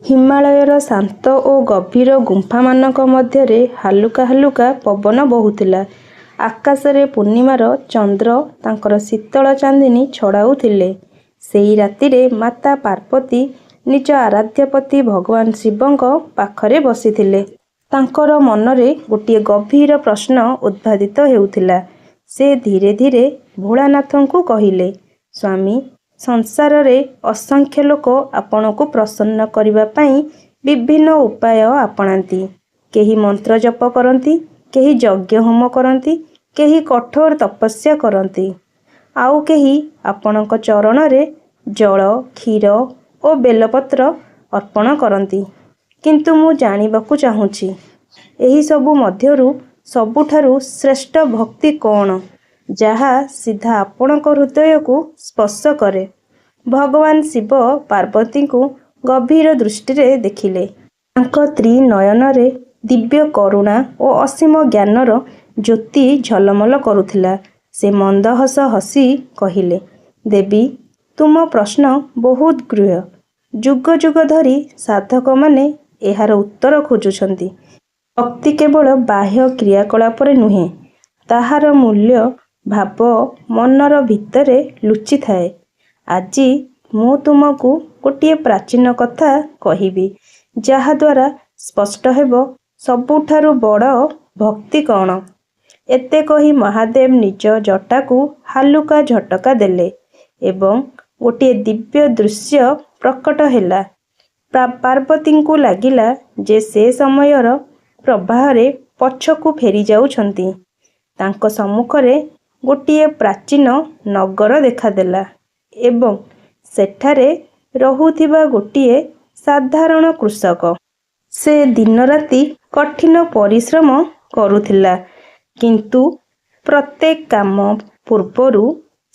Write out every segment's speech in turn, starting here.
ହିମାଳୟର ଶାନ୍ତ ଓ ଗଭୀର ଗୁମ୍ଫାମାନଙ୍କ ମଧ୍ୟରେ ହାଲୁକା ହାଲୁକା ପବନ ବହୁଥିଲା। ଆକାଶରେ ପୂର୍ଣ୍ଣିମାର ଚନ୍ଦ୍ର ତାଙ୍କର ଶୀତଳ ଚାନ୍ଦିନୀ ଛଡ଼ାଉଥିଲେ। ସେଇ ରାତିରେ ମାତା ପାର୍ବତୀ ନିଜ ଆରାଧ୍ୟ ପତି ଭଗବାନ ଶିବଙ୍କ ପାଖରେ ବସିଥିଲେ। ତାଙ୍କର ମନରେ ଗୋଟିଏ ଗଭୀର ପ୍ରଶ୍ନ ଉଦ୍ଭାସିତ ହେଉଥିଲା। ସେ ଧୀରେ ଧୀରେ ଭୋଳାନାଥଙ୍କୁ କହିଲେ, "ସ୍ୱାମୀ, ସଂସାରରେ ଅସଂଖ୍ୟ ଲୋକ ଆପଣଙ୍କୁ ପ୍ରସନ୍ନ କରିବା ପାଇଁ ବିଭିନ୍ନ ଉପାୟ ଆପଣାନ୍ତି। କେହି ମନ୍ତ୍ର ଜପ କରନ୍ତି, କେହି ଯଜ୍ଞ ହୋମ କରନ୍ତି, କେହି କଠୋର ତପସ୍ୟା କରନ୍ତି, ଆଉ କେହି ଆପଣଙ୍କ ଚରଣରେ ଜଳ, କ୍ଷୀର ଓ ବେଲପତ୍ର ଅର୍ପଣ କରନ୍ତି। କିନ୍ତୁ ମୁଁ ଜାଣିବାକୁ ଚାହୁଁଛି, ଏହିସବୁ ମଧ୍ୟରୁ ସବୁଠାରୁ ଶ୍ରେଷ୍ଠ ଭକ୍ତି କ'ଣ, ଯାହା ସିଧା ଆପଣଙ୍କ ହୃଦୟକୁ ସ୍ପର୍ଶ କରେ? " ଭଗବାନ ଶିବ ପାର୍ବତୀଙ୍କୁ ଗଭୀର ଦୃଷ୍ଟିରେ ଦେଖିଲେ। ତାଙ୍କ ତ୍ରିନୟନରେ ଦିବ୍ୟ କରୁଣା ଓ ଅସୀମ ଜ୍ଞାନର ଜ୍ୟୋତି ଝଲମଲ କରୁଥିଲା। ସେ ମନ୍ଦ ହସ ହସି କହିଲେ, "ଦେବୀ, ତୁମ ପ୍ରଶ୍ନ ବହୁତ ଗୂଢ଼। ଯୁଗ ଯୁଗ ଧରି ସାଧକମାନେ ଏହାର ଉତ୍ତର ଖୋଜୁଛନ୍ତି। ଭକ୍ତି କେବଳ ବାହ୍ୟ କ୍ରିୟାକଳାପରେ ନୁହେଁ, ତାହାର ମୂଳ ଭାବ ମନର ଭିତରେ ଲୁଚିଥାଏ। ଆଜି ମୁଁ ତୁମକୁ ଗୋଟିଏ ପ୍ରାଚୀନ କଥା କହିବି, ଯାହାଦ୍ୱାରା ସ୍ପଷ୍ଟ ହେବ ସବୁଠାରୁ ବଡ଼ ଭକ୍ତି କ'ଣ? " ଏତେ କହି ମହାଦେବ ନିଜ ଜଟାକୁ ହାଲୁକା ଝଟକା ଦେଲେ ଏବଂ ଗୋଟିଏ ଦିବ୍ୟ ଦୃଶ୍ୟ ପ୍ରକଟ ହେଲା। ପାର୍ବତୀଙ୍କୁ ଲାଗିଲା ଯେ ସେ ସମୟର ପ୍ରବାହରେ ପଛକୁ ଫେରିଯାଉଛନ୍ତି। ତାଙ୍କ ସମ୍ମୁଖରେ ଗୋଟିଏ ପ୍ରାଚୀନ ନଗର ଦେଖାଦେଲା ଏବଂ ସେଠାରେ ରହୁଥିଲା ଗୋଟିଏ ସାଧାରଣ କୃଷକ। ସେ ଦିନରାତି କଠିନ ପରିଶ୍ରମ କରୁଥିଲା, କିନ୍ତୁ ପ୍ରତ୍ୟେକ କାମ ପୂର୍ବରୁ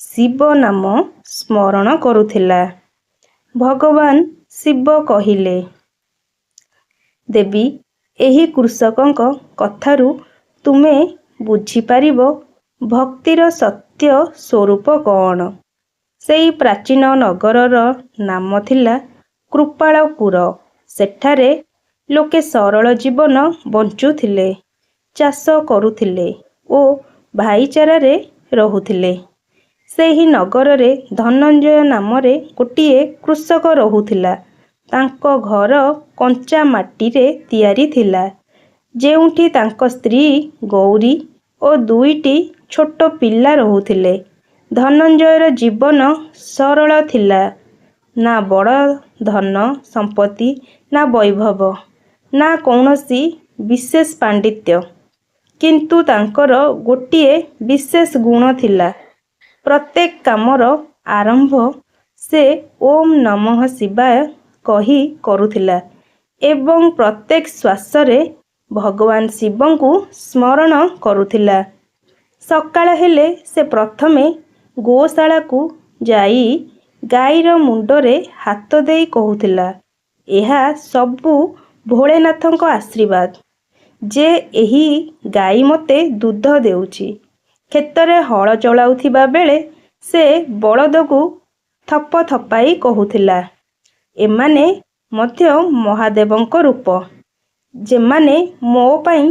ଶିବ ନାମ ସ୍ମରଣ କରୁଥିଲା। ଭଗବାନ ଶିବ କହିଲେ, "ଦେବୀ, ଏହି କୃଷକଙ୍କ କଥାରୁ ତୁମେ ବୁଝିପାରିବ ଭକ୍ତିର ସତ୍ୟ ସ୍ୱରୂପ କ'ଣ? " ସେଇ ପ୍ରାଚୀନ ନଗରର ନାମ ଥିଲା କୃପାଳପୁର। ସେଠାରେ ଲୋକେ ସରଳ ଜୀବନ ବଞ୍ଚୁଥିଲେ, ଚାଷ କରୁଥିଲେ ଓ ଭାଇଚାରାରେ ରହୁଥିଲେ। ସେହି ନଗରରେ ଧନଞ୍ଜୟ ନାମରେ ଗୋଟିଏ କୃଷକ ରହୁଥିଲା। ତାଙ୍କ ଘର କଞ୍ଚା ମାଟିରେ ତିଆରି ଥିଲା, ଯେଉଁଠି ତାଙ୍କ ସ୍ତ୍ରୀ ଗୌରୀ ଓ ଦୁଇଟି ଛୋଟ ପିଲା ରହୁଥିଲେ। ଧନଞ୍ଜୟର ଜୀବନ ସରଳ ଥିଲା। ନା ବଡ଼ ଧନ ସମ୍ପତ୍ତି, ନା ବୈଭବ, ନା କୌଣସି ବିଶେଷ ପାଣ୍ଡିତ୍ୟ। କିନ୍ତୁ ତାଙ୍କର ଗୋଟିଏ ବିଶେଷ ଗୁଣ ଥିଲା। ପ୍ରତ୍ୟେକ କାମର ଆରମ୍ଭ ସେ 'ଓଁ ନମଃ ଶିବାୟ' କହି କରୁଥିଲା ଏବଂ ପ୍ରତ୍ୟେକ ଶ୍ୱାସରେ ଭଗବାନ ଶିବଙ୍କୁ ସ୍ମରଣ କରୁଥିଲା। ସକାଳ ହେଲେ ସେ ପ୍ରଥମେ ଗୋଶାଳାକୁ ଯାଇ ଗାଈର ମୁଣ୍ଡରେ ହାତ ଦେଇ କହୁଥିଲା, "ଏହା ସବୁ ଭୋଳେନାଥଙ୍କ ଆଶୀର୍ବାଦ ଯେ ଏହି ଗାଈ ମୋତେ ଦୁଧ ଦେଉଛି। " କ୍ଷେତରେ ହଳ ଚଳାଉଥିବା ବେଳେ ସେ ବଳଦକୁ ଥପଥପାଇ କହୁଥିଲା, "ଏମାନେ ମଧ୍ୟ ମହାଦେବଙ୍କ ରୂପ, ଯେମାନେ ମୋ ପାଇଁ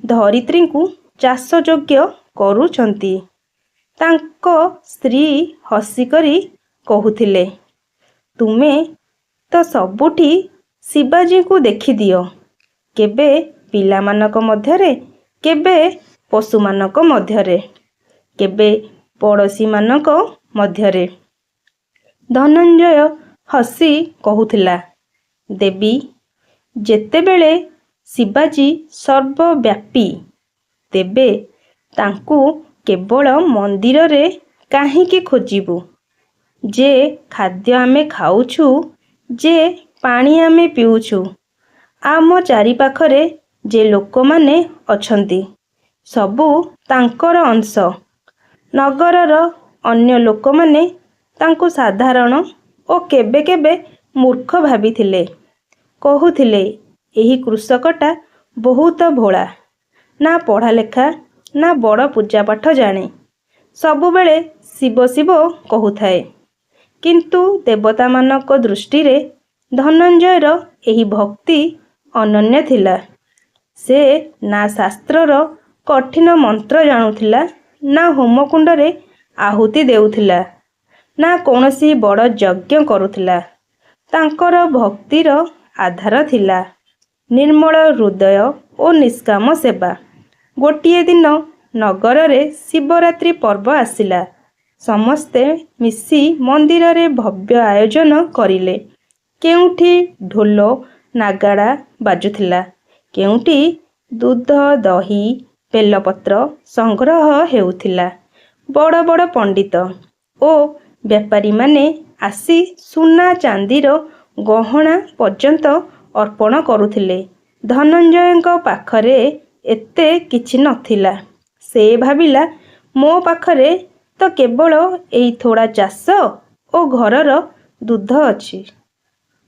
ଧରିତ୍ରୀକୁ ଚାଷଯୋଗ୍ୟ କରୁଛନ୍ତି। " ତାଙ୍କ ସ୍ତ୍ରୀ ହସିକରି କହୁଥିଲେ, "ତୁମେ ତ ସବୁଠି ଶିବାଜୀଙ୍କୁ ଦେଖିଦିଅ, କେବେ ପିଲାମାନଙ୍କ ମଧ୍ୟରେ, କେବେ ପଶୁମାନଙ୍କ ମଧ୍ୟରେ, କେବେ ପଡ଼ୋଶୀମାନଙ୍କ ମଧ୍ୟରେ। " ଧନଞ୍ଜୟ ହସି କହୁଥିଲା, "ଦେବୀ, ଯେତେବେଳେ ଶିବାଜୀ ସର୍ବବ୍ୟାପୀ, ତେବେ ତାଙ୍କୁ କେବଳ ମନ୍ଦିରରେ କାହିଁକି ଖୋଜିବୁ? ଯେ ଖାଦ୍ୟ ଆମେ ଖାଉଛୁ, ଯେ ପାଣି ଆମେ ପିଉଛୁ, ଆମ ଚାରିପାଖରେ ଯେ ଲୋକମାନେ ଅଛନ୍ତି, ସବୁ ତାଙ୍କର ଅଂଶ। " ନଗରର ଅନ୍ୟ ଲୋକମାନେ ତାଙ୍କୁ ସାଧାରଣ ଓ କେବେ କେବେ ମୂର୍ଖ ଭାବିଥିଲେ। କହୁଥିଲେ, ଏହି କୃଷକଟା ବହୁତ ଭୋଳା। ନା ପଢ଼ାଲେଖା, ନା ବଡ଼ ପୂଜାପାଠ ଜାଣେ। ସବୁବେଳେ ଶିବ ଶିବ କହୁଥାଏ। କିନ୍ତୁ ଦେବତାମାନଙ୍କ ଦୃଷ୍ଟିରେ ଧନଞ୍ଜୟର ଏହି ଭକ୍ତି ଅନନ୍ୟ ଥିଲା। ସେ ନା ଶାସ୍ତ୍ରର କଠିନ ମନ୍ତ୍ର ଜାଣୁଥିଲା, ନା ହୋମକୁଣ୍ଡରେ ଆହୁତି ଦେଉଥିଲା, ନା କୌଣସି ବଡ଼ ଯଜ୍ଞ କରୁଥିଲା। ତାଙ୍କର ଭକ୍ତିର ଆଧାର ଥିଲା ନିର୍ମଳ ହୃଦୟ ଓ ନିଷ୍କାମ ସେବା। ଗୋଟିଏ ଦିନ ନଗରରେ ଶିବରାତ୍ରି ପର୍ବ ଆସିଲା। ସମସ୍ତେ ମିଶି ମନ୍ଦିରରେ ଭବ୍ୟ ଆୟୋଜନ କରିଲେ। କେଉଁଠି ଢୋଲ ନାଗାଡ଼ା ବାଜୁଥିଲା, କେଉଁଠି ଦୁଧ, ଦହି, ବେଲପତ୍ର ସଂଗ୍ରହ ହେଉଥିଲା। ବଡ଼ ବଡ଼ ପଣ୍ଡିତ ଓ ବେପାରୀମାନେ ଆସି ସୁନା ଚାନ୍ଦିର ଗହଣା ପର୍ଯ୍ୟନ୍ତ ଅର୍ପଣ କରୁଥିଲେ। ଧନଞ୍ଜୟଙ୍କ ପାଖରେ ଏତେ କିଛି ନଥିଲା। ସେ ଭାବିଲା, ମୋ ପାଖରେ ତ କେବଳ ଏଇ ଥୋଡ଼ା ଚାଷ ଓ ଘରର ଦୁଧ ଅଛି।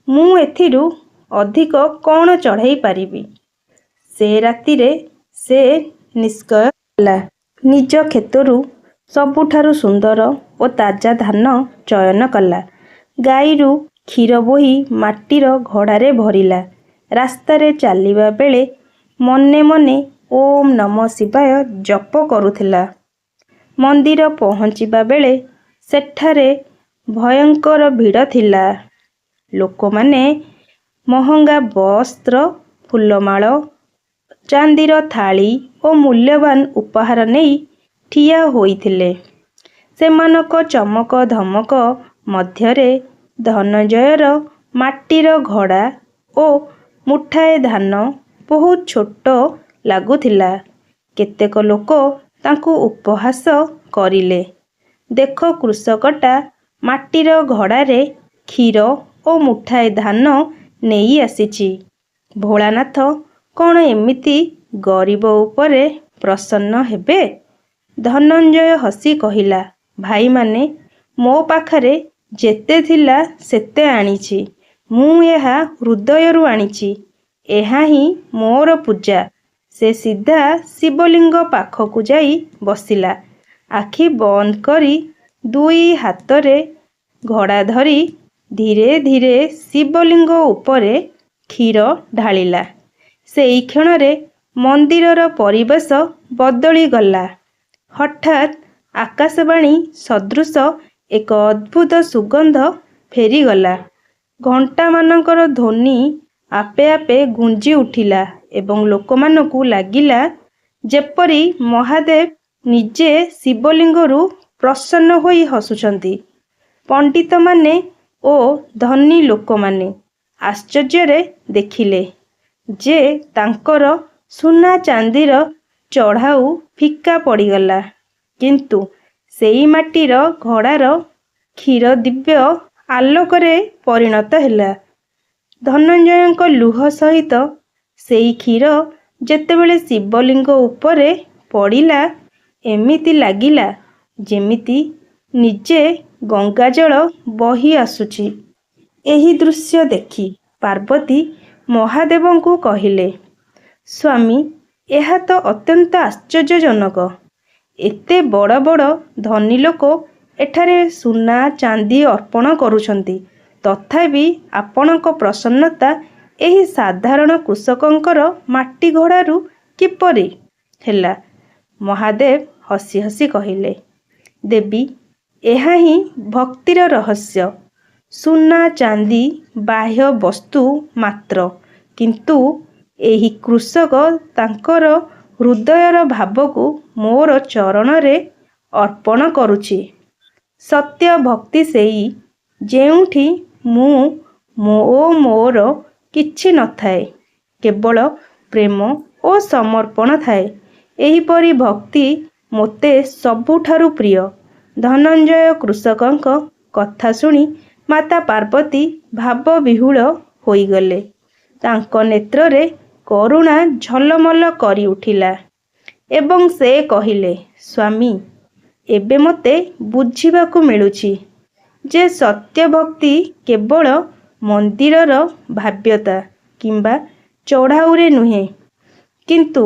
ମୁଁ ଏଥିରୁ ଅଧିକ କ'ଣ ଚଢ଼ାଇ ପାରିବି? ସେ ରାତିରେ ସେ ନିଷ୍କୟ କଲା। ନିଜ କ୍ଷେତରୁ ସବୁଠାରୁ ସୁନ୍ଦର ଓ ତାଜା ଧାନ ଚୟନ କଲା। ଗାଈରୁ କ୍ଷୀର ବୋହି ମାଟିର ଘଡ଼ାରେ ଭରିଲା। ରାସ୍ତାରେ ଚାଲିବା ବେଳେ ମନେ ମନେ 'ଓଁ ନମଃ ଶିବାୟ' ଜପ କରୁଥିଲା। ମନ୍ଦିର ପହଞ୍ଚିବା ବେଳେ ସେଠାରେ ଭୟଙ୍କର ଭିଡ଼ ଥିଲା। ଲୋକମାନେ ମହଙ୍ଗା ବସ୍ତ୍ର, ଫୁଲମାଳ, ଚାନ୍ଦିର ଥାଳି ଓ ମୂଲ୍ୟବାନ ଉପହାର ନେଇ ଠିଆ ହୋଇଥିଲେ। ସେମାନଙ୍କ ଚମକ ଧମକ ମଧ୍ୟରେ ଧନଞ୍ଜୟର ମାଟିର ଘଡ଼ା ଓ ମୁଠାଏ ଧାନ ବହୁତ ଛୋଟ ଲାଗୁଥିଲା। କେତେକ ଲୋକ ତାଙ୍କୁ ଉପହାସ କରିଲେ, ଦେଖ, କୃଷକଟା ମାଟିର ଘଡ଼ାରେ କ୍ଷୀର ଓ ମୁଠାଏ ଧାନ ନେଇ ଆସିଛି। ଭୋଳାନାଥ କ'ଣ ଏମିତି ଗରିବ ଉପରେ ପ୍ରସନ୍ନ ହେବେ? ଧନଞ୍ଜୟ ହସି କହିଲା, ଭାଇମାନେ, ମୋ ପାଖରେ ଯେତେ ଥିଲା ସେତେ ଆଣିଛି। ମୁଁ ଏହା ହୃଦୟରୁ ଆଣିଛି। ଏହା ହିଁ ମୋର ପୂଜା। ସେ ସିଧା ଶିବଲିଙ୍ଗ ପାଖକୁ ଯାଇ ବସିଲା। ଆଖି ବନ୍ଦ କରି ଦୁଇ ହାତରେ ଘଡ଼ା ଧରି ଧୀରେ ଧୀରେ ଶିବଲିଙ୍ଗ ଉପରେ କ୍ଷୀର ଢାଳିଲା। ସେଇ କ୍ଷଣରେ ମନ୍ଦିରର ପରିବେଶ ବଦଳିଗଲା। ହଠାତ୍ ଆକାଶବାଣୀ ସଦୃଶ ଏକ ଅଦ୍ଭୁତ ସୁଗନ୍ଧ ଫେରିଗଲା। ଘଣ୍ଟାମାନଙ୍କର ଧ୍ୱନି ଆପେ ଆପେ ଗୁଞ୍ଜି ଉଠିଲା ଏବଂ ଲୋକମାନଙ୍କୁ ଲାଗିଲା ଯେପରି ମହାଦେବ ନିଜେ ଶିବଲିଙ୍ଗରୁ ପ୍ରସନ୍ନ ହୋଇ ହସୁଛନ୍ତି। ପଣ୍ଡିତମାନେ ଓ ଧନୀ ଲୋକମାନେ ଆଶ୍ଚର୍ଯ୍ୟରେ ଦେଖିଲେ ଯେ ତାଙ୍କର ସୁନା ଚାନ୍ଦିର ଚଢ଼ାଉ ଫିକା ପଡ଼ିଗଲା, କିନ୍ତୁ ସେଇ ମାଟିର ଘଡ଼ାର କ୍ଷୀର ଦିବ୍ୟ ଆଲୋକରେ ପରିଣତ ହେଲା। ଧନଞ୍ଜୟଙ୍କ ଲୁହ ସହିତ ସେଇ କ୍ଷୀର ଯେତେବେଳେ ଶିବଲିଙ୍ଗ ଉପରେ ପଡ଼ିଲା, ଏମିତି ଲାଗିଲା ଯେମିତି ନିଜେ ଗଙ୍ଗାଜଳ ବହି ଆସୁଛି। ଏହି ଦୃଶ୍ୟ ଦେଖି ପାର୍ବତୀ ମହାଦେବଙ୍କୁ କହିଲେ, ସ୍ୱାମୀ, ଏହା ତ ଅତ୍ୟନ୍ତ ଆଶ୍ଚର୍ଯ୍ୟଜନକ। ଏତେ ବଡ଼ ବଡ଼ ଧନୀ ଲୋକ ଏଠାରେ ସୁନା ଚାନ୍ଦି ଅର୍ପଣ କରୁଛନ୍ତି, ତଥାପି ଆପଣଙ୍କ ପ୍ରସନ୍ନତା ଏହି ସାଧାରଣ କୃଷକଙ୍କର ମାଟି ଘଡ଼ାରୁ କିପରି ହେଲା? ମହାଦେବ ହସି ହସି କହିଲେ, ଦେବୀ, ଏହା ହିଁ ଭକ୍ତିର ରହସ୍ୟ। ସୁନା ଚାନ୍ଦି ବାହ୍ୟ ବସ୍ତୁ ମାତ୍ର, କିନ୍ତୁ ଏହି କୃଷକ ତାଙ୍କର ହୃଦୟର ଭାବକୁ ମୋର ଚରଣରେ ଅର୍ପଣ କରୁଛି। ସତ୍ୟ ଭକ୍ତି ସେଇ, ଯେଉଁଠି ମୁଁ ଓ ମୋର କିଛି ନଥାଏ, କେବଳ ପ୍ରେମ ଓ ସମର୍ପଣ ଥାଏ। ଏହିପରି ଭକ୍ତି ମୋତେ ସବୁଠାରୁ ପ୍ରିୟ। ଧନଞ୍ଜୟ କୃଷକଙ୍କ କଥା ଶୁଣି ମାତା ପାର୍ବତୀ ଭାବବିହ୍ୱଳ ହୋଇଗଲେ। ତାଙ୍କ ନେତ୍ରରେ କରୁଣା ଝଲମଲ କରିଉଠିଲା ଏବଂ ସେ କହିଲେ, ସ୍ୱାମୀ, ଏବେ ମୋତେ ବୁଝିବାକୁ ମିଳୁଛି ଯେ ସତ୍ୟ ଭକ୍ତି କେବଳ ମନ୍ଦିରର ଭବ୍ୟତା କିମ୍ବା ଚଢ଼ାଉରେ ନୁହେଁ। କିନ୍ତୁ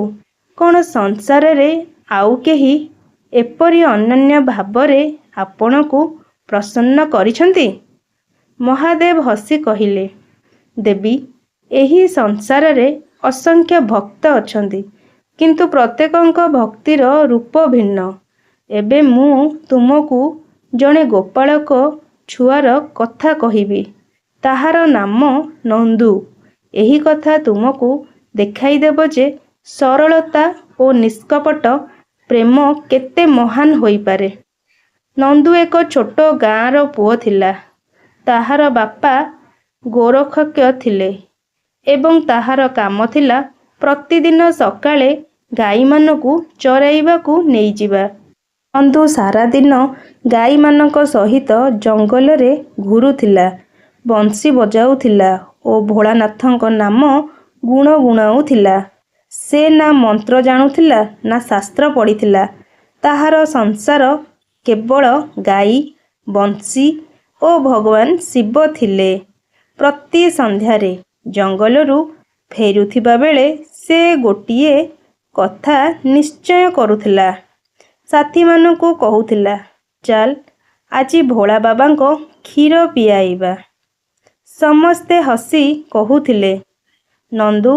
କ'ଣ ସଂସାରରେ ଆଉ କେହି ଏପରି ଅନନ୍ୟ ଭାବରେ ଆପଣଙ୍କୁ ପ୍ରସନ୍ନ କରିଛନ୍ତି? ମହାଦେବ ହସି କହିଲେ, "ଦେବୀ, ଏହି ସଂସାରରେ ଅସଂଖ୍ୟ ଭକ୍ତ ଅଛନ୍ତି, କିନ୍ତୁ ପ୍ରତ୍ୟେକଙ୍କ ଭକ୍ତିର ରୂପ ଭିନ୍ନ। ଏବେ ମୁଁ ତୁମକୁ ଜଣେ ଗୋପାଳକ ଛୁଆର କଥା କହିବି। ତାହାର ନାମ ନନ୍ଦୁ। ଏହି କଥା ତୁମକୁ ଦେଖାଇଦେବ ଯେ ସରଳତା ଓ ନିଷ୍କପଟ ପ୍ରେମ କେତେ ମହାନ୍ ହୋଇପାରେ। ନନ୍ଦୁ ଏକ ଛୋଟ ଗାଁର ପୁଅ ଥିଲା। ତାହାର ବାପା ଗୋରକ୍ଷକ ଥିଲେ ଏବଂ ତାହାର କାମ ଥିଲା ପ୍ରତିଦିନ ସକାଳେ ଗାଈମାନଙ୍କୁ ଚରାଇବାକୁ ନେଇଯିବା। ନନ୍ଦୁ ସାରାଦିନ ଗାଈମାନଙ୍କ ସହିତ ଜଙ୍ଗଲରେ ଘୁରୁଥିଲା, ବଂଶୀ ବଜାଉଥିଲା ଓ ଭୋଳାନାଥଙ୍କ ନାମ ଗୁଣୁଗୁଣାଉଥିଲା। ସେ ନା ମନ୍ତ୍ର ଜାଣୁଥିଲା ନା ଶାସ୍ତ୍ର ପଢ଼ିଥିଲା। ତାହାର ସଂସାର କେବଳ ଗାଈ, ବଂଶୀ ଓ ଭଗବାନ ଶିବ ଥିଲେ। ପ୍ରତି ସନ୍ଧ୍ୟାରେ ଜଙ୍ଗଲରୁ ଫେରୁଥିବା ବେଳେ ସେ ଗୋଟିଏ କଥା ନିଶ୍ଚୟ କରୁଥିଲା। ସାଥୀମାନଙ୍କୁ କହୁଥିଲା, "ଚାଲ, ଆଜି ଭୋଳା ବାବାଙ୍କ କ୍ଷୀର ପିଆଇବା।" ସମସ୍ତେ ହସି କହୁଥିଲେ, "ନନ୍ଦୁ,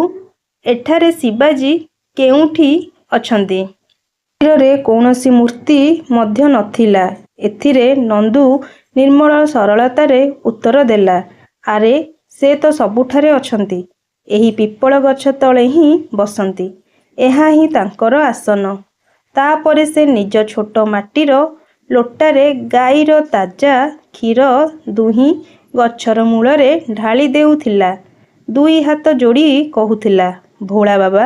ଏଠାରେ ଶିବାଜୀ କେଉଁଠି ଅଛନ୍ତି? ମନ୍ଦିରରେ କୌଣସି ମୂର୍ତ୍ତି ମଧ୍ୟ ନଥିଲା।" ଏଥିରେ ନନ୍ଦୁ ନିର୍ମଳ ସରଳତାରେ ଉତ୍ତର ଦେଲା, "ଆରେ, ସେ ତ ସବୁଠାରେ ଅଛନ୍ତି। ଏହି ପିପଳ ଗଛ ତଳେ ହିଁ ବସନ୍ତି। ଏହା ହିଁ ତାଙ୍କର ଆସନ।" ତା'ପରେ ସେ ନିଜ ଛୋଟ ମାଟିର ଲୋଟାରେ ଗାଈର ତାଜା କ୍ଷୀର ଦୁହିଁ ଗଛର ମୂଳରେ ଢାଳି ଦେଉଥିଲା। ଦୁଇ ହାତ ଯୋଡ଼ି କହୁଥିଲା, "ଭୋଳା ବାବା,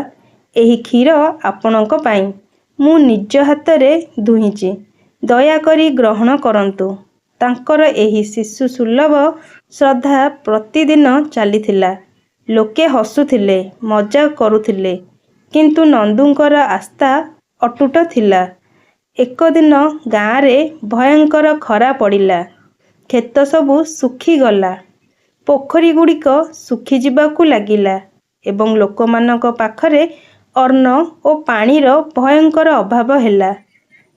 ଏହି କ୍ଷୀର ଆପଣଙ୍କ ପାଇଁ। ମୁଁ ନିଜ ହାତରେ ଦୁହିଁଛି। ଦୟାକରି ଗ୍ରହଣ କରନ୍ତୁ।" ତାଙ୍କର ଏହି ଶିଶୁସୁଲଭ ଶ୍ରଦ୍ଧା ପ୍ରତିଦିନ ଚାଲିଥିଲା। ଲୋକେ ହସୁଥିଲେ, ମଜା କରୁଥିଲେ, କିନ୍ତୁ ନନ୍ଦୁଙ୍କର ଆସ୍ଥା ଅତୁଟ ଥିଲା। ଏକଦିନ ଗାଁରେ ଭୟଙ୍କର ଖରା ପଡ଼ିଲା। କ୍ଷେତ ସବୁ ଶୁଖିଗଲା, ପୋଖରୀଗୁଡ଼ିକ ଶୁଖିଯିବାକୁ ଲାଗିଲା ଏବଂ ଲୋକମାନଙ୍କ ପାଖରେ ଅନ୍ନ ଓ ପାଣିର ଭୟଙ୍କର ଅଭାବ ହେଲା।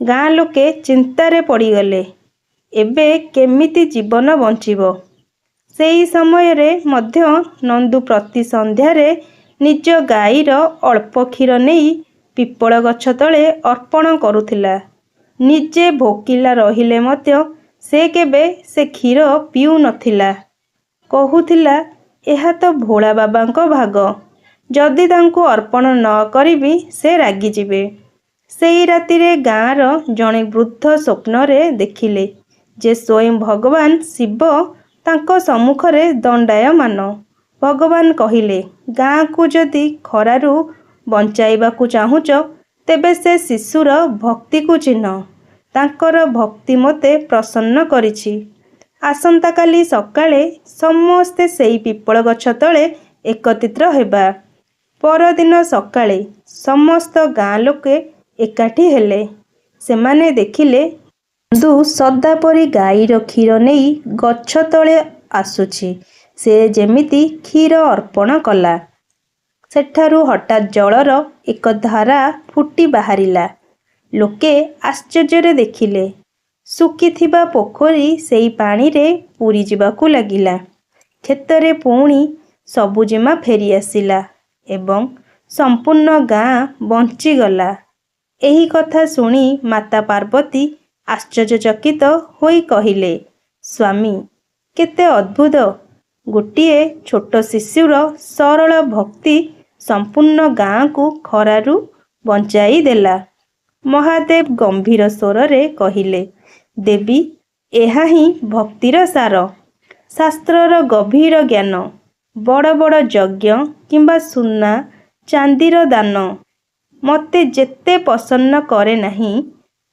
ଗାଁ ଲୋକେ ଚିନ୍ତାରେ ପଡ଼ିଗଲେ, ଏବେ କେମିତି ଜୀବନ ବଞ୍ଚିବ? ସେହି ସମୟରେ ମଧ୍ୟ ନନ୍ଦୁ ପ୍ରତି ସନ୍ଧ୍ୟାରେ ନିଜ ଗାଈର ଅଳ୍ପ କ୍ଷୀର ନେଇ ପିପଳ ଗଛ ତଳେ ଅର୍ପଣ କରୁଥିଲା। ନିଜେ ଭୋକିଲା ରହିଲେ ମଧ୍ୟ ସେ କେବେ ସେ କ୍ଷୀର ପିଉନଥିଲା। କହୁଥିଲା, "ଏହା ତ ଭୋଳା ବାବାଙ୍କ ଭାଗ। ଯଦି ତାଙ୍କୁ ଅର୍ପଣ ନ କରିବି, ସେ ରାଗିଯିବେ।" ସେହି ରାତିରେ ଗାଁର ଜଣେ ବୃଦ୍ଧ ସ୍ୱପ୍ନରେ ଦେଖିଲେ ଯେ ସ୍ୱୟଂ ଭଗବାନ ଶିବ ତାଙ୍କ ସମ୍ମୁଖରେ ଦଣ୍ଡାୟମାନ। ଭଗବାନ କହିଲେ, "ଗାଁକୁ ଯଦି ଖରାରୁ ବଞ୍ଚାଇବାକୁ ଚାହୁଁଛ, ତେବେ ସେ ଶିଶୁର ଭକ୍ତିକୁ ଚିହ୍ନ। ତାଙ୍କର ଭକ୍ତି ମୋତେ ପ୍ରସନ୍ନ କରିଛି। ଆସନ୍ତାକାଲି ସକାଳେ ସମସ୍ତେ ସେହି ପିପଳ ଗଛ ତଳେ ଏକତ୍ରିତ ହେବା।" ପରଦିନ ସକାଳେ ସମସ୍ତ ଗାଁ ଲୋକେ ଏକାଠି ହେଲେ। ସେମାନେ ଦେଖିଲେ ନନ୍ଦୁ ସଦା ପରି ଗାଈର କ୍ଷୀର ନେଇ ଗଛ ତଳେ ଆସୁଛି। ସେ ଯେମିତି କ୍ଷୀର ଅର୍ପଣ କଲା, ସେଠାରୁ ହଠାତ୍ ଜଳର ଏକ ଧାରା ଫୁଟି ବାହାରିଲା। ଲୋକେ ଆଶ୍ଚର୍ଯ୍ୟରେ ଦେଖିଲେ, ଶୁଖିଥିବା ପୋଖରୀ ସେହି ପାଣିରେ ପୂରିଯିବାକୁ ଲାଗିଲା। କ୍ଷେତରେ ପୁଣି ସବୁଜିମା ଫେରିଆସିଲା ଏବଂ ସମ୍ପୂର୍ଣ୍ଣ ଗାଁ ବଞ୍ଚିଗଲା। ଏହି କଥା ଶୁଣି ମାତା ପାର୍ବତୀ ଆଶ୍ଚର୍ଯ୍ୟଚକିତ ହୋଇ କହିଲେ, "ସ୍ୱାମୀ, କେତେ ଅଦ୍ଭୁତ! ଗୋଟିଏ ଛୋଟ ଶିଶୁର ସରଳ ଭକ୍ତି ସମ୍ପୂର୍ଣ୍ଣ ଗାଁକୁ ଖରାରୁ ବଞ୍ଚାଇଦେଲା।" ମହାଦେବ ଗମ୍ଭୀର ସ୍ୱରରେ କହିଲେ, "ଦେବୀ, ଏହା ହିଁ ଭକ୍ତିର ସାର। ଶାସ୍ତ୍ରର ଗଭୀର ଜ୍ଞାନ, ବଡ଼ ବଡ଼ ଯଜ୍ଞ କିମ୍ବା ସୁନା ଚାନ୍ଦିର ଦାନ ମୋତେ ଯେତେ ପ୍ରସନ୍ନ କରେ ନାହିଁ,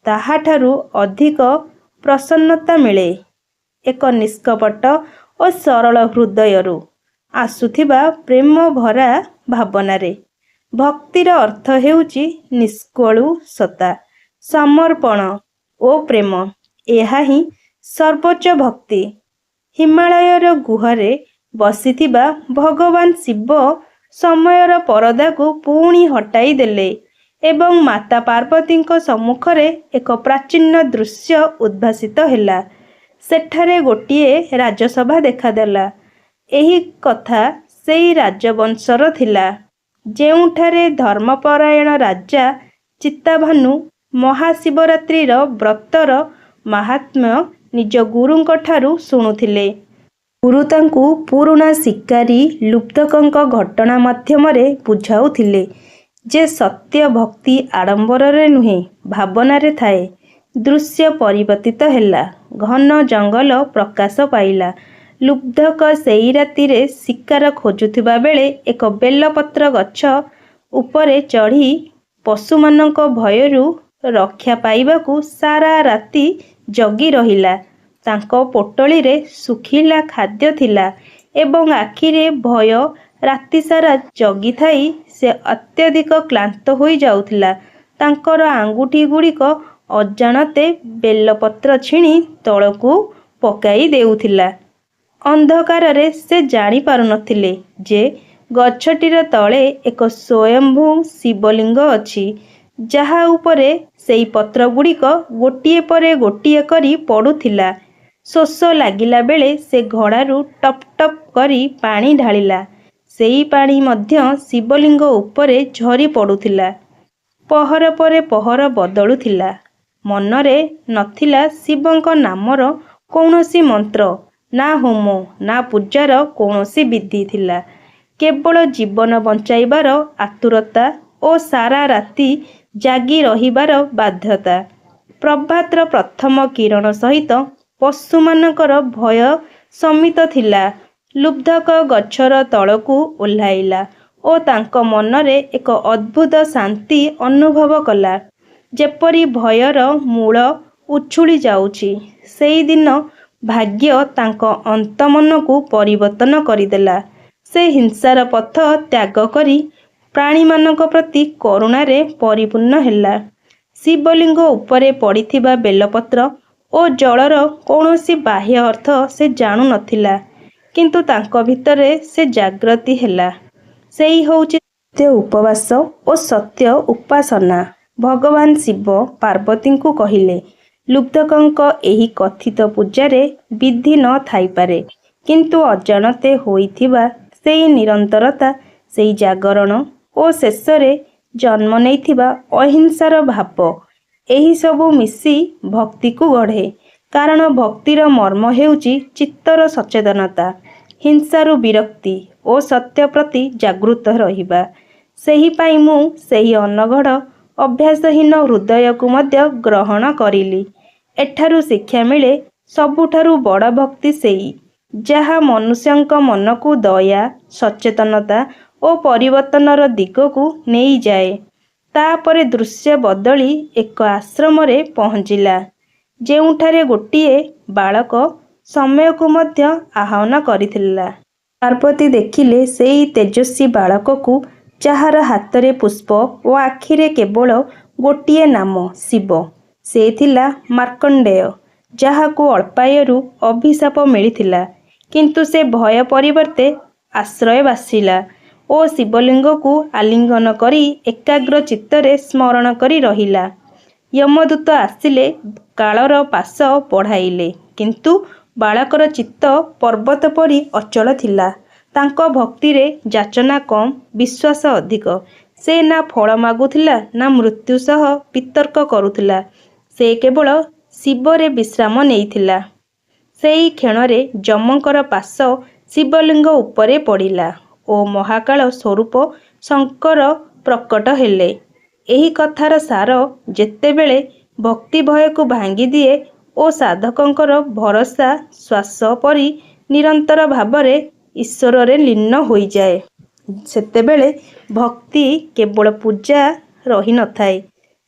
ତାହାଠାରୁ ଅଧିକ ପ୍ରସନ୍ନତା ମିଳେ ଏକ ନିଷ୍କପଟ ଓ ସରଳ ହୃଦୟରୁ ଆସୁଥିବା ପ୍ରେମଭରା ଭାବନାରେ। ଭକ୍ତିର ଅର୍ଥ ହେଉଛି ନିଷ୍କଳୁଷତା, ସମର୍ପଣ ଓ ପ୍ରେମ। ଏହା ହିଁ ସର୍ବୋଚ୍ଚ ଭକ୍ତି।" ହିମାଳୟର ଗୁହାରେ ବସିଥିବା ଭଗବାନ ଶିବ ସମୟର ପରଦାକୁ ପୁଣି ହଟାଇଦେଲେ ଏବଂ ମାତା ପାର୍ବତୀଙ୍କ ସମ୍ମୁଖରେ ଏକ ପ୍ରାଚୀନ ଦୃଶ୍ୟ ଉଦ୍ଭାସିତ ହେଲା। ସେଠାରେ ଗୋଟିଏ ରାଜସଭା ଦେଖାଦେଲା। ଏହି କଥା ସେଇ ରାଜବଂଶର ଥିଲା, ଯେଉଁଠାରେ ଧର୍ମପରାୟଣ ରାଜା ଚିତାଭାନୁ ମହାଶିବରାତ୍ରିର ବ୍ରତର ମାହାତ୍ମ୍ୟ ନିଜ ଗୁରୁଙ୍କଠାରୁ ଶୁଣୁଥିଲେ। ଗୁରୁ ତାଙ୍କୁ ପୁରୁଣା ଶିକାରୀ ଲୁବ୍ଧକଙ୍କ ଘଟଣା ମାଧ୍ୟମରେ ବୁଝାଉଥିଲେ ଯେ ସତ୍ୟ ଭକ୍ତି ଆଡମ୍ବରରେ ନୁହେଁ, ଭାବନାରେ ଥାଏ। ଦୃଶ୍ୟ ପରିବର୍ତ୍ତିତ ହେଲା। ଘନ ଜଙ୍ଗଲ ପ୍ରକାଶ ପାଇଲା। ଲୁବ୍ଧକ ସେଇ ରାତିରେ ଶିକାର ଖୋଜୁଥିବା ବେଳେ ଏକ ବେଲପତ୍ର ଗଛ ଉପରେ ଚଢ଼ି ପଶୁମାନଙ୍କ ଭୟରୁ ରକ୍ଷା ପାଇବାକୁ ସାରା ରାତି ଜଗି ରହିଲା। ତାଙ୍କ ପୋଟଳିରେ ଶୁଖିଲା ଖାଦ୍ୟ ଥିଲା ଏବଂ ଆଖିରେ ଭୟ। ରାତିସାରା ଜଗିଥାଇ ସେ ଅତ୍ୟଧିକ କ୍ଳାନ୍ତ ହୋଇଯାଉଥିଲା। ତାଙ୍କର ଆଙ୍ଗୁଠିଗୁଡ଼ିକ ଅଜାଣତେ ବେଲପତ୍ର ଛିଣି ତଳକୁ ପକାଇ ଦେଉଥିଲା। ଅନ୍ଧକାରରେ ସେ ଜାଣିପାରୁନଥିଲେ ଯେ ଗଛଟିର ତଳେ ଏକ ସ୍ୱୟମ୍ଭୂ ଶିବଲିଙ୍ଗ ଅଛି, ଯାହା ଉପରେ ସେଇ ପତ୍ରଗୁଡ଼ିକ ଗୋଟିଏ ପରେ ଗୋଟିଏ କରି ପଡ଼ୁଥିଲା। ଶୋଷ ଲାଗିଲା ବେଳେ ସେ ଘଡ଼ାରୁ ଟପ୍ ଟପ୍ କରି ପାଣି ଢାଳିଲା। ସେଇ ପାଣି ମଧ୍ୟ ଶିବଲିଙ୍ଗ ଉପରେ ଝରିପଡ଼ୁଥିଲା। ପହର ପରେ ପହର ବଦଳୁଥିଲା। ମନରେ ନଥିଲା ଶିବଙ୍କ ନାମର କୌଣସି ମନ୍ତ୍ର, ନା ହୋମ, ନା ପୂଜାର କୌଣସି ବିଧି ଥିଲା କେବଳ ଜୀବନ ବଞ୍ଚାଇବାର ଆତୁରତା ଓ ସାରା ରାତି ଜାଗି ରହିବାର ବାଧ୍ୟତା। ପ୍ରଭାତର ପ୍ରଥମ କିରଣ ସହିତ ପଶୁମାନଙ୍କର ଭୟ ଶମିତ ଥିଲା। ଲୁବ୍ଧକ ଗଛର ତଳକୁ ଓହ୍ଲାଇଲା ଓ ତାଙ୍କ ମନରେ ଏକ ଅଦ୍ଭୁତ ଶାନ୍ତି ଅନୁଭବ କଲା, ଯେପରି ଭୟର ମୂଳ ଉଛୁଳି ଯାଉଛି। ସେଇଦିନ ଭାଗ୍ୟ ତାଙ୍କ ଅନ୍ତର୍ମନକୁ ପରିବର୍ତ୍ତନ କରିଦେଲା। ସେ ହିଂସାର ପଥ ତ୍ୟାଗ କରି ପ୍ରାଣୀମାନଙ୍କ ପ୍ରତି କରୁଣାରେ ପରିପୂର୍ଣ୍ଣ ହେଲା। ଶିବଲିଙ୍ଗ ଉପରେ ପଡ଼ିଥିବା ବେଲପତ୍ର ଓ ଜଳର କୌଣସି ବାହ୍ୟ ଅର୍ଥ ସେ ଜାଣୁନଥିଲା, କିନ୍ତୁ ତାଙ୍କ ଭିତରେ ସେ ଜାଗୃତି ହେଲା। ସେଇ ହେଉଛି ସତ୍ୟ ଉପବାସ ଓ ସତ୍ୟ ଉପାସନା। ଭଗବାନ ଶିବ ପାର୍ବତୀଙ୍କୁ କହିଲେ, ଲୁବ୍ଧକଙ୍କ ଏହି କଥିତ ପୂଜାରେ ବିଧି ନ ଥାଇପାରେ, କିନ୍ତୁ ଅଜାଣତେ ହୋଇଥିବା ସେଇ ନିରନ୍ତରତା, ସେଇ ଜାଗରଣ ଓ ଶେଷରେ ଜନ୍ମ ନେଇଥିବା ଅହିଂସାର ଭାବ, ଏହିସବୁ ମିଶି ଭକ୍ତିକୁ ଗଢ଼େ। କାରଣ ଭକ୍ତିର ମର୍ମ ହେଉଛି ଚିତ୍ତର ସଚେତନତା, ହିଂସାରୁ ବିରକ୍ତି ଓ ସତ୍ୟ ପ୍ରତି ଜାଗୃତ ରହିବା। ସେହିପାଇଁ ମୁଁ ସେହି ଅନଘଡ଼, ଅଭ୍ୟାସହୀନ ହୃଦୟକୁ ମଧ୍ୟ ଗ୍ରହଣ କରିଲି। ଏଠାରୁ ଶିକ୍ଷା ମିଳେ, ସବୁଠାରୁ ବଡ଼ ଭକ୍ତି ସେଇ, ଯାହା ମନୁଷ୍ୟଙ୍କ ମନକୁ ଦୟା, ସଚେତନତା ଓ ପରିବର୍ତ୍ତନର ଦିଗକୁ ନେଇଯାଏ। ତାପରେ ଦୃଶ୍ୟ ବଦଳି ଏକ ଆଶ୍ରମରେ ପହଞ୍ଚିଲା, ଯେଉଁଠାରେ ଗୋଟିଏ ବାଳକ ସମୟକୁ ମଧ୍ୟ ଆହ୍ୱାନ କରିଥିଲା। ପାର୍ବତୀ ଦେଖିଲେ ସେଇ ତେଜସ୍ୱୀ ବାଳକକୁ, ଯାହାର ହାତରେ ପୁଷ୍ପ ଓ ଆଖିରେ କେବଳ ଗୋଟିଏ ନାମ ଶିବ। ସେ ଥିଲା ମାର୍କଣ୍ଡେୟ, ଯାହାକୁ ଅଳ୍ପାୟୁର ଅଭିଶାପ ମିଳିଥିଲା। କିନ୍ତୁ ସେ ଭୟ ପରିବର୍ତ୍ତେ ଆଶ୍ରୟ ବାଛିଲା ଓ ଶିବଲିଙ୍ଗକୁ ଆଲିଙ୍ଗନ କରି ଏକାଗ୍ର ଚିତ୍ତରେ ସ୍ମରଣ କରି ରହିଲା। ୟମଦୂତ ଆସିଲେ, କାଳର ପାଶ ବଢ଼ାଇଲେ, କିନ୍ତୁ ବାଳକର ଚିତ୍ତ ପର୍ବତ ପରି ଅଚଳ ଥିଲା। ତାଙ୍କ ଭକ୍ତିରେ ଯାଚନା କମ୍, ବିଶ୍ୱାସ ଅଧିକ। ସେ ନା ଫଳ ମାଗୁଥିଲା ନା ମୃତ୍ୟୁ ସହ ବିତର୍କ କରୁଥିଲା। ସେ କେବଳ ଶିବରେ ବିଶ୍ରାମ ନେଇଥିଲା। ସେଇ କ୍ଷଣରେ ଯମଙ୍କର ପାଶ ଶିବଲିଙ୍ଗ ଉପରେ ପଡ଼ିଲା ଓ ମହାକାଳ ସ୍ୱରୂପ ଶଙ୍କର ପ୍ରକଟ ହେଲେ। ଏହି କଥାର ସାର, ଯେତେବେଳେ ଭକ୍ତି ଭୟକୁ ଭାଙ୍ଗିଦିଏ ଓ ସାଧକଙ୍କର ଭରସା ଶ୍ୱାସ ପରି ନିରନ୍ତର ଭାବରେ ଈଶ୍ୱରରେ ଲୀନ ହୋଇଯାଏ, ସେତେବେଳେ ଭକ୍ତି କେବଳ ପୂଜା ରହିନଥାଏ,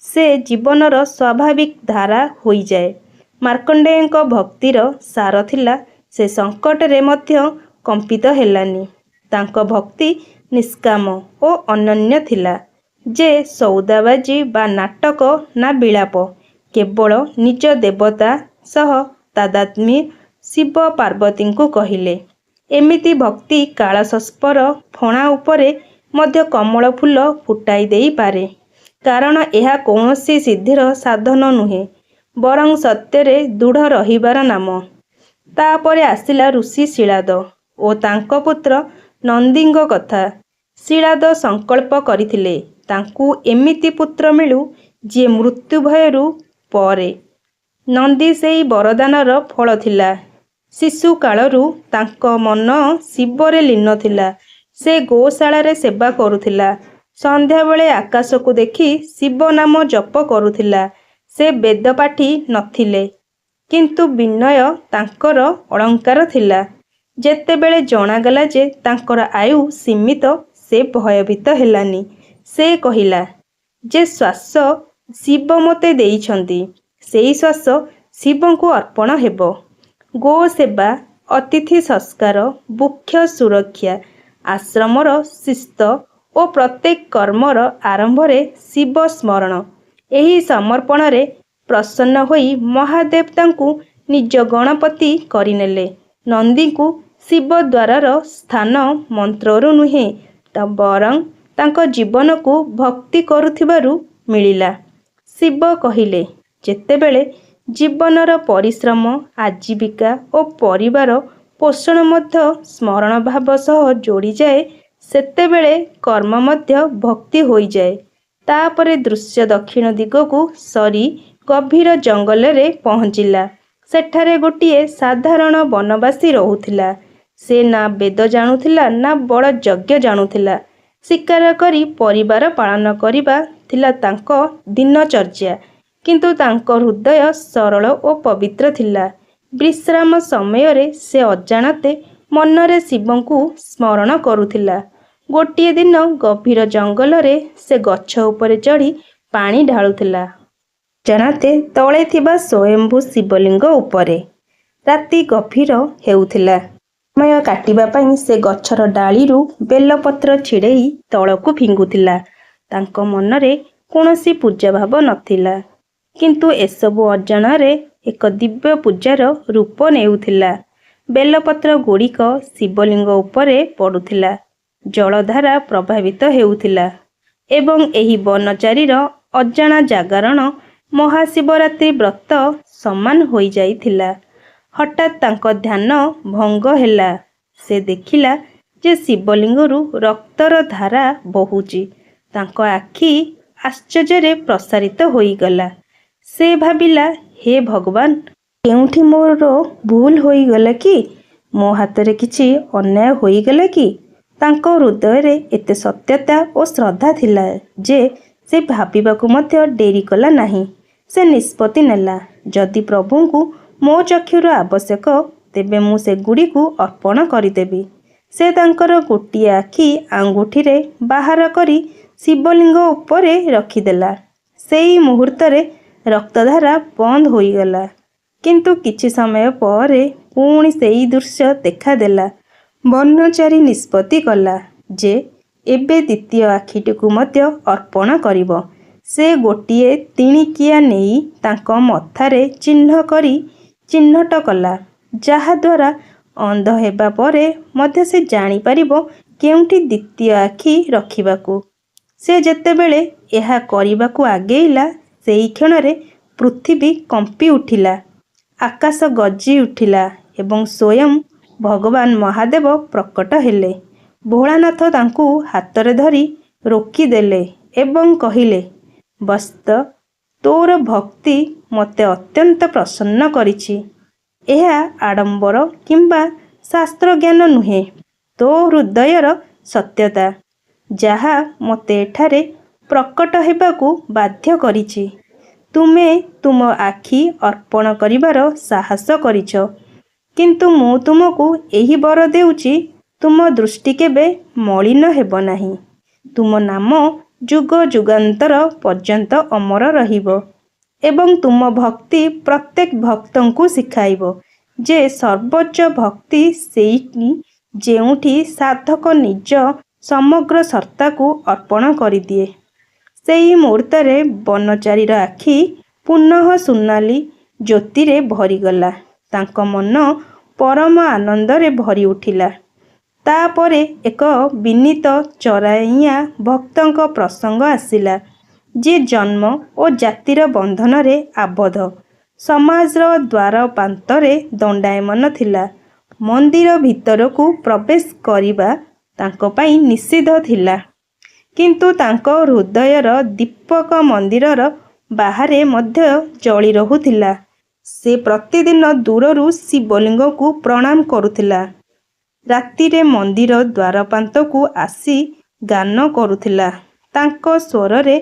ସେ ଜୀବନର ସ୍ୱାଭାବିକ ଧାରା ହୋଇଯାଏ। ମାର୍କଣ୍ଡେୟଙ୍କ ଭକ୍ତିର ସାର ଥିଲା, ସେ ସଙ୍କଟରେ ମଧ୍ୟ କମ୍ପିତ ହେଲାନି। ତାଙ୍କ ଭକ୍ତି ନିଷ୍କାମ ଓ ଅନନ୍ୟ ଥିଲା, ଯେ ସଉଦାବାଜି ବା ନାଟକ ନା ବିଳାପ, କେବଳ ନିଜ ଦେବତା ସହ ତାଦାତ୍ମ୍ୟ। ଶିବ ପାର୍ବତୀଙ୍କୁ କହିଲେ, ଏମିତି ଭକ୍ତି କାଳସର୍ପର ଫଣା ଉପରେ ମଧ୍ୟ କମଳ ଫୁଲ ଫୁଟାଇ ଦେଇପାରେ। କାରଣ ଏହା କୌଣସି ସିଦ୍ଧିର ସାଧନ ନୁହେଁ, ବରଂ ସତ୍ୟରେ ଦୃଢ଼ ରହିବାର ନାମ। ତାପରେ ଆସିଲା ଋଷି ଶିଳାଦ ଓ ତାଙ୍କ ପୁତ୍ର ନନ୍ଦୀଙ୍କ କଥା। ଶିଳାଦ ସଂକଳ୍ପ କରିଥିଲେ, ତାଙ୍କୁ ଏମିତି ପୁତ୍ର ମିଳୁ ଯିଏ ମୃତ୍ୟୁ ଭୟରୁ ପରେ। ନନ୍ଦୀ ସେହି ବରଦାନର ଫଳ ଥିଲା। ଶିଶୁକାଳରୁ ତାଙ୍କ ମନ ଶିବରେ ଲୀନ ଥିଲା। ସେ ଗୋଶାଳାରେ ସେବା କରୁଥିଲା। ସନ୍ଧ୍ୟାବେଳେ ଆକାଶକୁ ଦେଖି ଶିବ ନାମ ଜପ କରୁଥିଲା। ସେ ବେଦପାଠୀ ନଥିଲେ, କିନ୍ତୁ ବିନୟ ତାଙ୍କର ଅଳଙ୍କାର ଥିଲା। ଯେତେବେଳେ ଜଣାଗଲା ଯେ ତାଙ୍କର ଆୟୁ ସୀମିତ, ସେ ଭୟଭୀତ ହେଲାନି। ସେ କହିଲା, ଯେ ଶ୍ୱାସ ଶିବ ମୋତେ ଦେଇଛନ୍ତି, ସେହି ଶ୍ୱାସ ଶିବଙ୍କୁ ଅର୍ପଣ ହେବ। ଗୋସେବା, ଅତିଥି ସତ୍କାର, ବୃକ୍ଷ ସୁରକ୍ଷା, ଆଶ୍ରମର ଶିସ୍ତ ଓ ପ୍ରତ୍ୟେକ କର୍ମର ଆରମ୍ଭରେ ଶିବ ସ୍ମରଣ, ଏହି ସମର୍ପଣରେ ପ୍ରସନ୍ନ ହୋଇ ମହାଦେବ ତାଙ୍କୁ ନିଜ ଗଣପତି କରିନେଲେ। ନନ୍ଦୀଙ୍କୁ ଶିବଦ୍ୱାରର ସ୍ଥାନ ମନ୍ତ୍ରରୁ ନୁହେଁ, ବରଂ ତାଙ୍କ ଜୀବନକୁ ଭକ୍ତି କରୁଥିବାରୁ ମିଳିଲା। ଶିବ କହିଲେ, ଯେତେବେଳେ ଜୀବନର ପରିଶ୍ରମ, ଆଜୀବିକା ଓ ପରିବାର ପୋଷଣ ମଧ୍ୟ ସ୍ମରଣ ଭାବ ସହ ଯୋଡ଼ିଯାଏ, ସେତେବେଳେ କର୍ମ ମଧ୍ୟ ଭକ୍ତି ହୋଇଯାଏ। ତା'ପରେ ଦୃଶ୍ୟ ଦକ୍ଷିଣ ଦିଗକୁ ସରି ଗଭୀର ଜଙ୍ଗଲରେ ପହଞ୍ଚିଲା। ସେଠାରେ ଗୋଟିଏ ସାଧାରଣ ବନବାସୀ ରହୁଥିଲା। ସେ ନା ବେଦ ଜାଣୁଥିଲା ନା ବଡ଼ ଯଜ୍ଞ ଜାଣୁଥିଲା। ଶିକାର କରି ପରିବାର ପାଳନ କରିବା ଥିଲା ତାଙ୍କ ଦିନଚର୍ଯ୍ୟା। କିନ୍ତୁ ତାଙ୍କ ହୃଦୟ ସରଳ ଓ ପବିତ୍ର ଥିଲା। ବିଶ୍ରାମ ସମୟରେ ସେ ଅଜାଣତେ ମନରେ ଶିବଙ୍କୁ ସ୍ମରଣ କରୁଥିଲା। ଗୋଟିଏ ଦିନ ଗଭୀର ଜଙ୍ଗଲରେ ସେ ଗଛ ଉପରେ ଚଢ଼ି ପାଣି ଢାଳୁଥିଲା, ଅଜାଣତେ ତଳେ ଥିବା ସ୍ୱୟମ୍ଭୂ ଶିବଲିଙ୍ଗ ଉପରେ। ରାତି ଗଭୀର ହେଉଥିଲା। ସମୟ କାଟିବା ପାଇଁ ସେ ଗଛର ଡାଳିରୁ ବେଲପତ୍ର ଛିଡ଼େଇ ତଳକୁ ଫିଙ୍ଗୁଥିଲା। ତାଙ୍କ ମନରେ କୌଣସି ପୂଜାଭାବ ନଥିଲା, କିନ୍ତୁ ଏସବୁ ଅଜାଣରେ ଏକ ଦିବ୍ୟ ପୂଜାର ରୂପ ନେଉଥିଲା। ବେଲପତ୍ରଗୁଡ଼ିକ ଶିବଲିଙ୍ଗ ଉପରେ ପଡ଼ୁଥିଲା, ଜଳଧାରା ପ୍ରବାହିତ ହେଉଥିଲା ଏବଂ ଏହି ବନଚାରୀର ଅଜାଣା ଜାଗରଣ ମହାଶିବରାତ୍ରି ବ୍ରତ ସମାନ ହୋଇଯାଇଥିଲା। ହଠାତ୍ ତାଙ୍କ ଧ୍ୟାନ ଭଙ୍ଗ ହେଲା। ସେ ଦେଖିଲା ଯେ ଶିବଲିଙ୍ଗରୁ ରକ୍ତର ଧାରା ବହୁଛି। ତାଙ୍କ ଆଖି ଆଶ୍ଚର୍ଯ୍ୟରେ ପ୍ରସାରିତ ହୋଇଗଲା। ସେ ଭାବିଲା, ହେ ଭଗବାନ! କେଉଁଠି ମୋର ଭୁଲ ହୋଇଗଲା କି? ମୋ ହାତରେ କିଛି ଅନ୍ୟାୟ ହୋଇଗଲା କି? ତାଙ୍କ ହୃଦୟରେ ଏତେ ସତ୍ୟତା ଓ ଶ୍ରଦ୍ଧା ଥିଲା ଯେ ସେ ଭାବିବାକୁ ମଧ୍ୟ ଡେରି କଲା ନାହିଁ। ସେ ନିଷ୍ପତ୍ତି ନେଲା, ଯଦି ପ୍ରଭୁଙ୍କୁ ମୋ ଚକ୍ଷୁର ଆବଶ୍ୟକ, ତେବେ ମୁଁ ସେଗୁଡ଼ିକୁ ଅର୍ପଣ କରିଦେବି। ସେ ତାଙ୍କର ଗୋଟିଏ ଆଖି ଆଙ୍ଗୁଠିରେ ବାହାର କରି ଶିବଲିଙ୍ଗ ଉପରେ ରଖିଦେଲା। ସେହି ମୁହୂର୍ତ୍ତରେ ରକ୍ତଧାରା ବନ୍ଦ ହୋଇଗଲା। କିନ୍ତୁ କିଛି ସମୟ ପରେ ପୁଣି ସେହି ଦୃଶ୍ୟ ଦେଖାଦେଲା। ବନଚାରୀ ନିଷ୍ପତ୍ତି କଲା ଯେ ଏବେ ଦ୍ୱିତୀୟ ଆଖିଟିକୁ ମଧ୍ୟ ଅର୍ପଣ କରିବ। ସେ ଗୋଟିଏ ତିଣିକିଆ ନେଇ ତାଙ୍କ ମଥାରେ ଚିହ୍ନ କରି ଚିହ୍ନଟ କଲା, ଯାହାଦ୍ୱାରା ଅନ୍ଧ ହେବା ପରେ ମଧ୍ୟ ସେ ଜାଣିପାରିବ କେଉଁଠି ଦ୍ୱିତୀୟ ଆଖି ରଖିବାକୁ। ସେ ଯେତେବେଳେ ଏହା କରିବାକୁ ଆଗେଇଲା, ସେହି କ୍ଷଣରେ ପୃଥିବୀ କମ୍ପିଉଠିଲା, ଆକାଶ ଗର୍ଜିଉଠିଲା ଏବଂ ସ୍ୱୟଂ ଭଗବାନ ମହାଦେବ ପ୍ରକଟ ହେଲେ। ଭୋଳାନାଥ ତାଙ୍କୁ ହାତରେ ଧରି ରୋକିଦେଲେ ଏବଂ କହିଲେ, ବତ୍ସ! ତୋର ଭକ୍ତି ମୋତେ ଅତ୍ୟନ୍ତ ପ୍ରସନ୍ନ କରିଛି। ଏହା ଆଡ଼ମ୍ବର କିମ୍ବା ଶାସ୍ତ୍ରଜ୍ଞାନ ନୁହେଁ, ତୋ ହୃଦୟର ସତ୍ୟତା, ଯାହା ମୋତେ ଏଠାରେ ପ୍ରକଟ ହେବାକୁ ବାଧ୍ୟ କରିଛି। ତୁମେ ତୁମ ଆଖି ଅର୍ପଣ କରିବାର ସାହସ କରିଛ, କିନ୍ତୁ ମୁଁ ତୁମକୁ ଏହି ବର ଦେଉଛି, ତୁମ ଦୃଷ୍ଟି କେବେ ମଳିନ ହେବ ନାହିଁ। ତୁମ ନାମ ଯୁଗ ଯୁଗାନ୍ତର ପର୍ଯ୍ୟନ୍ତ ଅମର ରହିବ ଏବଂ ତୁମ ଭକ୍ତି ପ୍ରତ୍ୟେକ ଭକ୍ତଙ୍କୁ ଶିଖାଇବ ଯେ ସର୍ବୋଚ୍ଚ ଭକ୍ତି ସେଇଟି ଯେଉଁଠି ସାଧକ ନିଜ ସମଗ୍ର ସତ୍ତାକୁ ଅର୍ପଣ କରିଦିଏ। ସେହି ମୁହୂର୍ତ୍ତରେ ବନଚାରୀର ଆଖି ପୁନଃ ସୁନାଲି ଜ୍ୟୋତିରେ ଭରିଗଲା। ତାଙ୍କ ମନ ପରମ ଆନନ୍ଦରେ ଭରିଉଠିଲା। ତା'ପରେ ଏକ ବିନୀତ ଚରାଇଁଆ ଭକ୍ତଙ୍କ ପ୍ରସଙ୍ଗ ଆସିଲା, ଯିଏ ଜନ୍ମ ଓ ଜାତିର ବନ୍ଧନରେ ଆବଦ୍ଧ, ସମାଜର ଦ୍ୱାରପ୍ରାନ୍ତରେ ଦଣ୍ଡାୟମାନ ଥିଲା। ମନ୍ଦିର ଭିତରକୁ ପ୍ରବେଶ କରିବା ତାଙ୍କ ପାଇଁ ନିଷିଦ୍ଧ ଥିଲା। କିନ୍ତୁ ତାଙ୍କ ହୃଦୟର ଦୀପକ ମନ୍ଦିରର ବାହାରେ ମଧ୍ୟ ଜଳି ରହୁଥିଲା। ସେ ପ୍ରତିଦିନ ଦୂରରୁ ଶିବଲିଙ୍ଗକୁ ପ୍ରଣାମ କରୁଥିଲା। ରାତିରେ ମନ୍ଦିର ଦ୍ୱାରପ୍ରାନ୍ତକୁ ଆସି ଗାନ କରୁଥିଲା। ତାଙ୍କ ସ୍ୱରରେ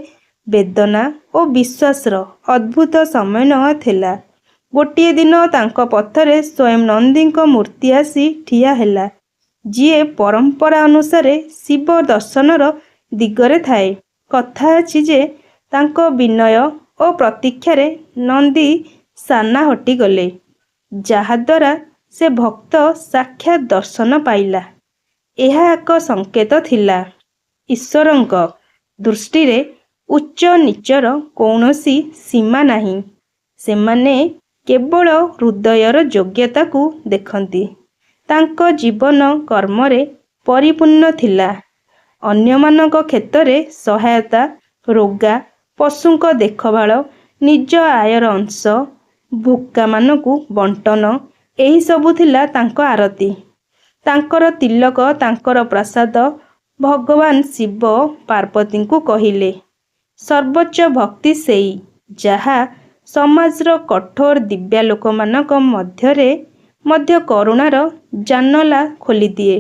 ବେଦନା ଓ ବିଶ୍ୱାସର ଅଦ୍ଭୁତ ସମନ୍ୱୟ ଥିଲା। ଗୋଟିଏ ଦିନ ତାଙ୍କ ପଥରେ ସ୍ୱୟଂ ନନ୍ଦୀଙ୍କ ମୂର୍ତ୍ତି ଆସି ଠିଆ ହେଲା, ଯିଏ ପରମ୍ପରା ଅନୁସାରେ ଶିବ ଦର୍ଶନର ଦିଗରେ ଥାଏ। କଥା ଅଛି ଯେ ତାଙ୍କ ବିନୟ ଓ ପ୍ରତୀକ୍ଷାରେ ନନ୍ଦୀ ସାନା ହଟିଗଲେ, ଯାହାଦ୍ୱାରା ସେ ଭକ୍ତ ସାକ୍ଷାତ ଦର୍ଶନ ପାଇଲା। ଏହା ଏକ ସଂକେତ ଥିଲା। ଈଶ୍ୱରଙ୍କ ଦୃଷ୍ଟିରେ ଉଚ୍ଚ-ନୀଚର କୌଣସି ସୀମା ନାହିଁ। ସେମାନେ କେବଳ ହୃଦୟର ଯୋଗ୍ୟତାକୁ ଦେଖନ୍ତି। ତାଙ୍କ ଜୀବନ କର୍ମରେ ପରିପୂର୍ଣ୍ଣ ଥିଲା। ଅନ୍ୟମାନଙ୍କ କ୍ଷେତରେ ସହାୟତା, ରୋଗା ପଶୁଙ୍କ ଦେଖଭାଳ, ନିଜ ଆୟର ଅଂଶ ଭୁକାମାନଙ୍କୁ ବଣ୍ଟନ ଏହିସବୁ ଥିଲା ତାଙ୍କ ଆରତି। ତାଙ୍କର ତିଲକ ତାଙ୍କର ପ୍ରସାଦ। ଭଗବାନ ଶିବ ପାର୍ବତୀଙ୍କୁ କହିଲେ, ସର୍ବୋଚ୍ଚ ଭକ୍ତି ସେଇ, ଯାହା ସମାଜର କଠୋର ଦିବ୍ୟାଲୋକମାନଙ୍କ ମଧ୍ୟରେ ମଧ୍ୟ କରୁଣାର ଜାନଲା ଖୋଲିଦିଏ,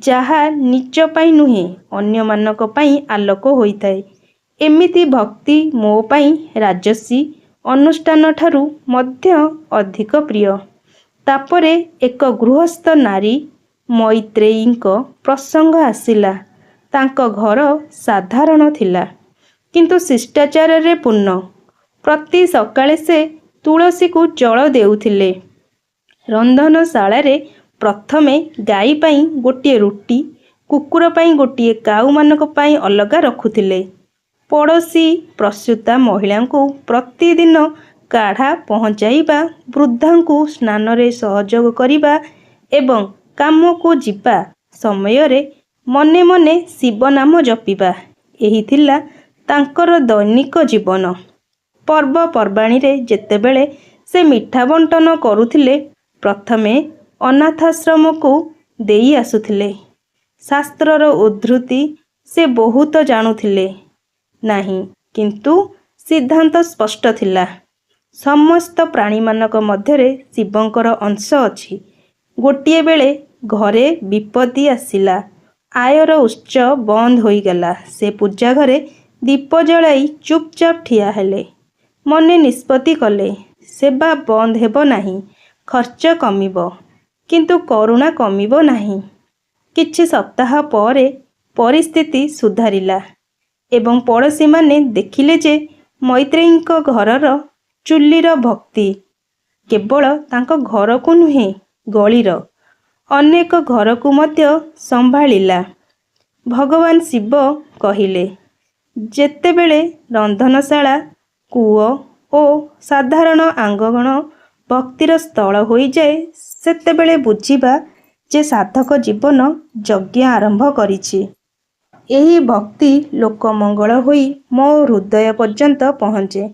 ଯାହା ନିଜ ପାଇଁ ନୁହେଁ, ଅନ୍ୟମାନଙ୍କ ପାଇଁ ଆଲୋକ ହୋଇଥାଏ। ଏମିତି ଭକ୍ତି ମୋ ପାଇଁ ରାଜସୀ ଅନୁଷ୍ଠାନଠାରୁ ମଧ୍ୟ ଅଧିକ ପ୍ରିୟ। ତା'ପରେ ଏକ ଗୃହସ୍ଥ ନାରୀ ମୈତ୍ରେୟୀଙ୍କ ପ୍ରସଙ୍ଗ ଆସିଲା। ତାଙ୍କ ଘର ସାଧାରଣ ଥିଲା, କିନ୍ତୁ ଶିଷ୍ଟାଚାରରେ ପୂର୍ଣ୍ଣ। ପ୍ରତି ସକାଳେ ସେ ତୁଳସୀକୁ ଜଳ ଦେଉଥିଲେ। ରନ୍ଧନଶାଳାରେ ପ୍ରଥମେ ଗାଈ ପାଇଁ ଗୋଟିଏ ରୁଟି, କୁକୁର ପାଇଁ ଗୋଟିଏ କାଉମାନଙ୍କ ପାଇଁ ଅଲଗା ରଖୁଥିଲେ। ପଡ଼ୋଶୀ ପ୍ରସୂତା ମହିଳାଙ୍କୁ ପ୍ରତିଦିନ କାଢ଼ା ପହଞ୍ଚାଇବା, ବୃଦ୍ଧାଙ୍କୁ ସ୍ନାନରେ ସହଯୋଗ କରିବା ଏବଂ କାମକୁ ଯିବା ସମୟରେ ମନେ ମନେ ଶିବ ନାମ ଜପିବା ଏହି ଥିଲା ତାଙ୍କର ଦୈନିକ ଜୀବନ। ପର୍ବପର୍ବାଣୀରେ ଯେତେବେଳେ ସେ ମିଠା ବଣ୍ଟନ କରୁଥିଲେ, ପ୍ରଥମେ ଅନାଥାଶ୍ରମକୁ ଦେଇ ଆସୁଥିଲେ। ଶାସ୍ତ୍ରର ଉଦ୍ଧୃତି ସେ ବହୁତ ଜାଣୁଥିଲେ ନାହିଁ, କିନ୍ତୁ ସିଦ୍ଧାନ୍ତ ସ୍ପଷ୍ଟ ଥିଲା। ସମସ୍ତ ପ୍ରାଣୀମାନଙ୍କ ମଧ୍ୟରେ ଶିବଙ୍କର ଅଂଶ ଅଛି। ଗୋଟିଏ ବେଳେ ଘରେ ବିପତ୍ତି ଆସିଲା। ଆୟର ଉତ୍ସ ବନ୍ଦ ହୋଇଗଲା। ସେ ପୂଜା ଘରେ ଦୀପ ଜଳାଇ ଚୁପଚାପ ଠିଆ ହେଲେ। ମନେ ନିଷ୍ପତ୍ତି କଲେ, ସେବା ବନ୍ଦ ହେବ ନାହିଁ, ଖର୍ଚ୍ଚ କମିବ, କିନ୍ତୁ କରୁଣା କମିବ ନାହିଁ। କିଛି ସପ୍ତାହ ପରେ ପରିସ୍ଥିତି ସୁଧାରିଲା ଏବଂ ପଡ଼ୋଶୀମାନେ ଦେଖିଲେ ଯେ ମୈତ୍ରେୟୀଙ୍କ ଘରର ଚୁଲିର ଭକ୍ତି କେବଳ ତାଙ୍କ ଘରକୁ ନୁହେଁ, ଗଳିର ଅନେକ ଘରକୁ ମଧ୍ୟ ସମ୍ଭାଳିଲା। ଭଗବାନ ଶିବ କହିଲେ, ଯେତେବେଳେ ରନ୍ଧନଶାଳା, କୂଅ ଓ ସାଧାରଣ ଆଙ୍ଗଣ ଭକ୍ତିର ସ୍ଥଳ ହୋଇଯାଏ, ସେତେବେଳେ ବୁଝିବା ଯେ ସାଧକ ଜୀବନ ଯଜ୍ଞ ଆରମ୍ଭ କରିଛି। ଏହି ଭକ୍ତି ଲୋକମଙ୍ଗଳ ହୋଇ ମୋ ହୃଦୟ ପର୍ଯ୍ୟନ୍ତ ପହଞ୍ଚେ,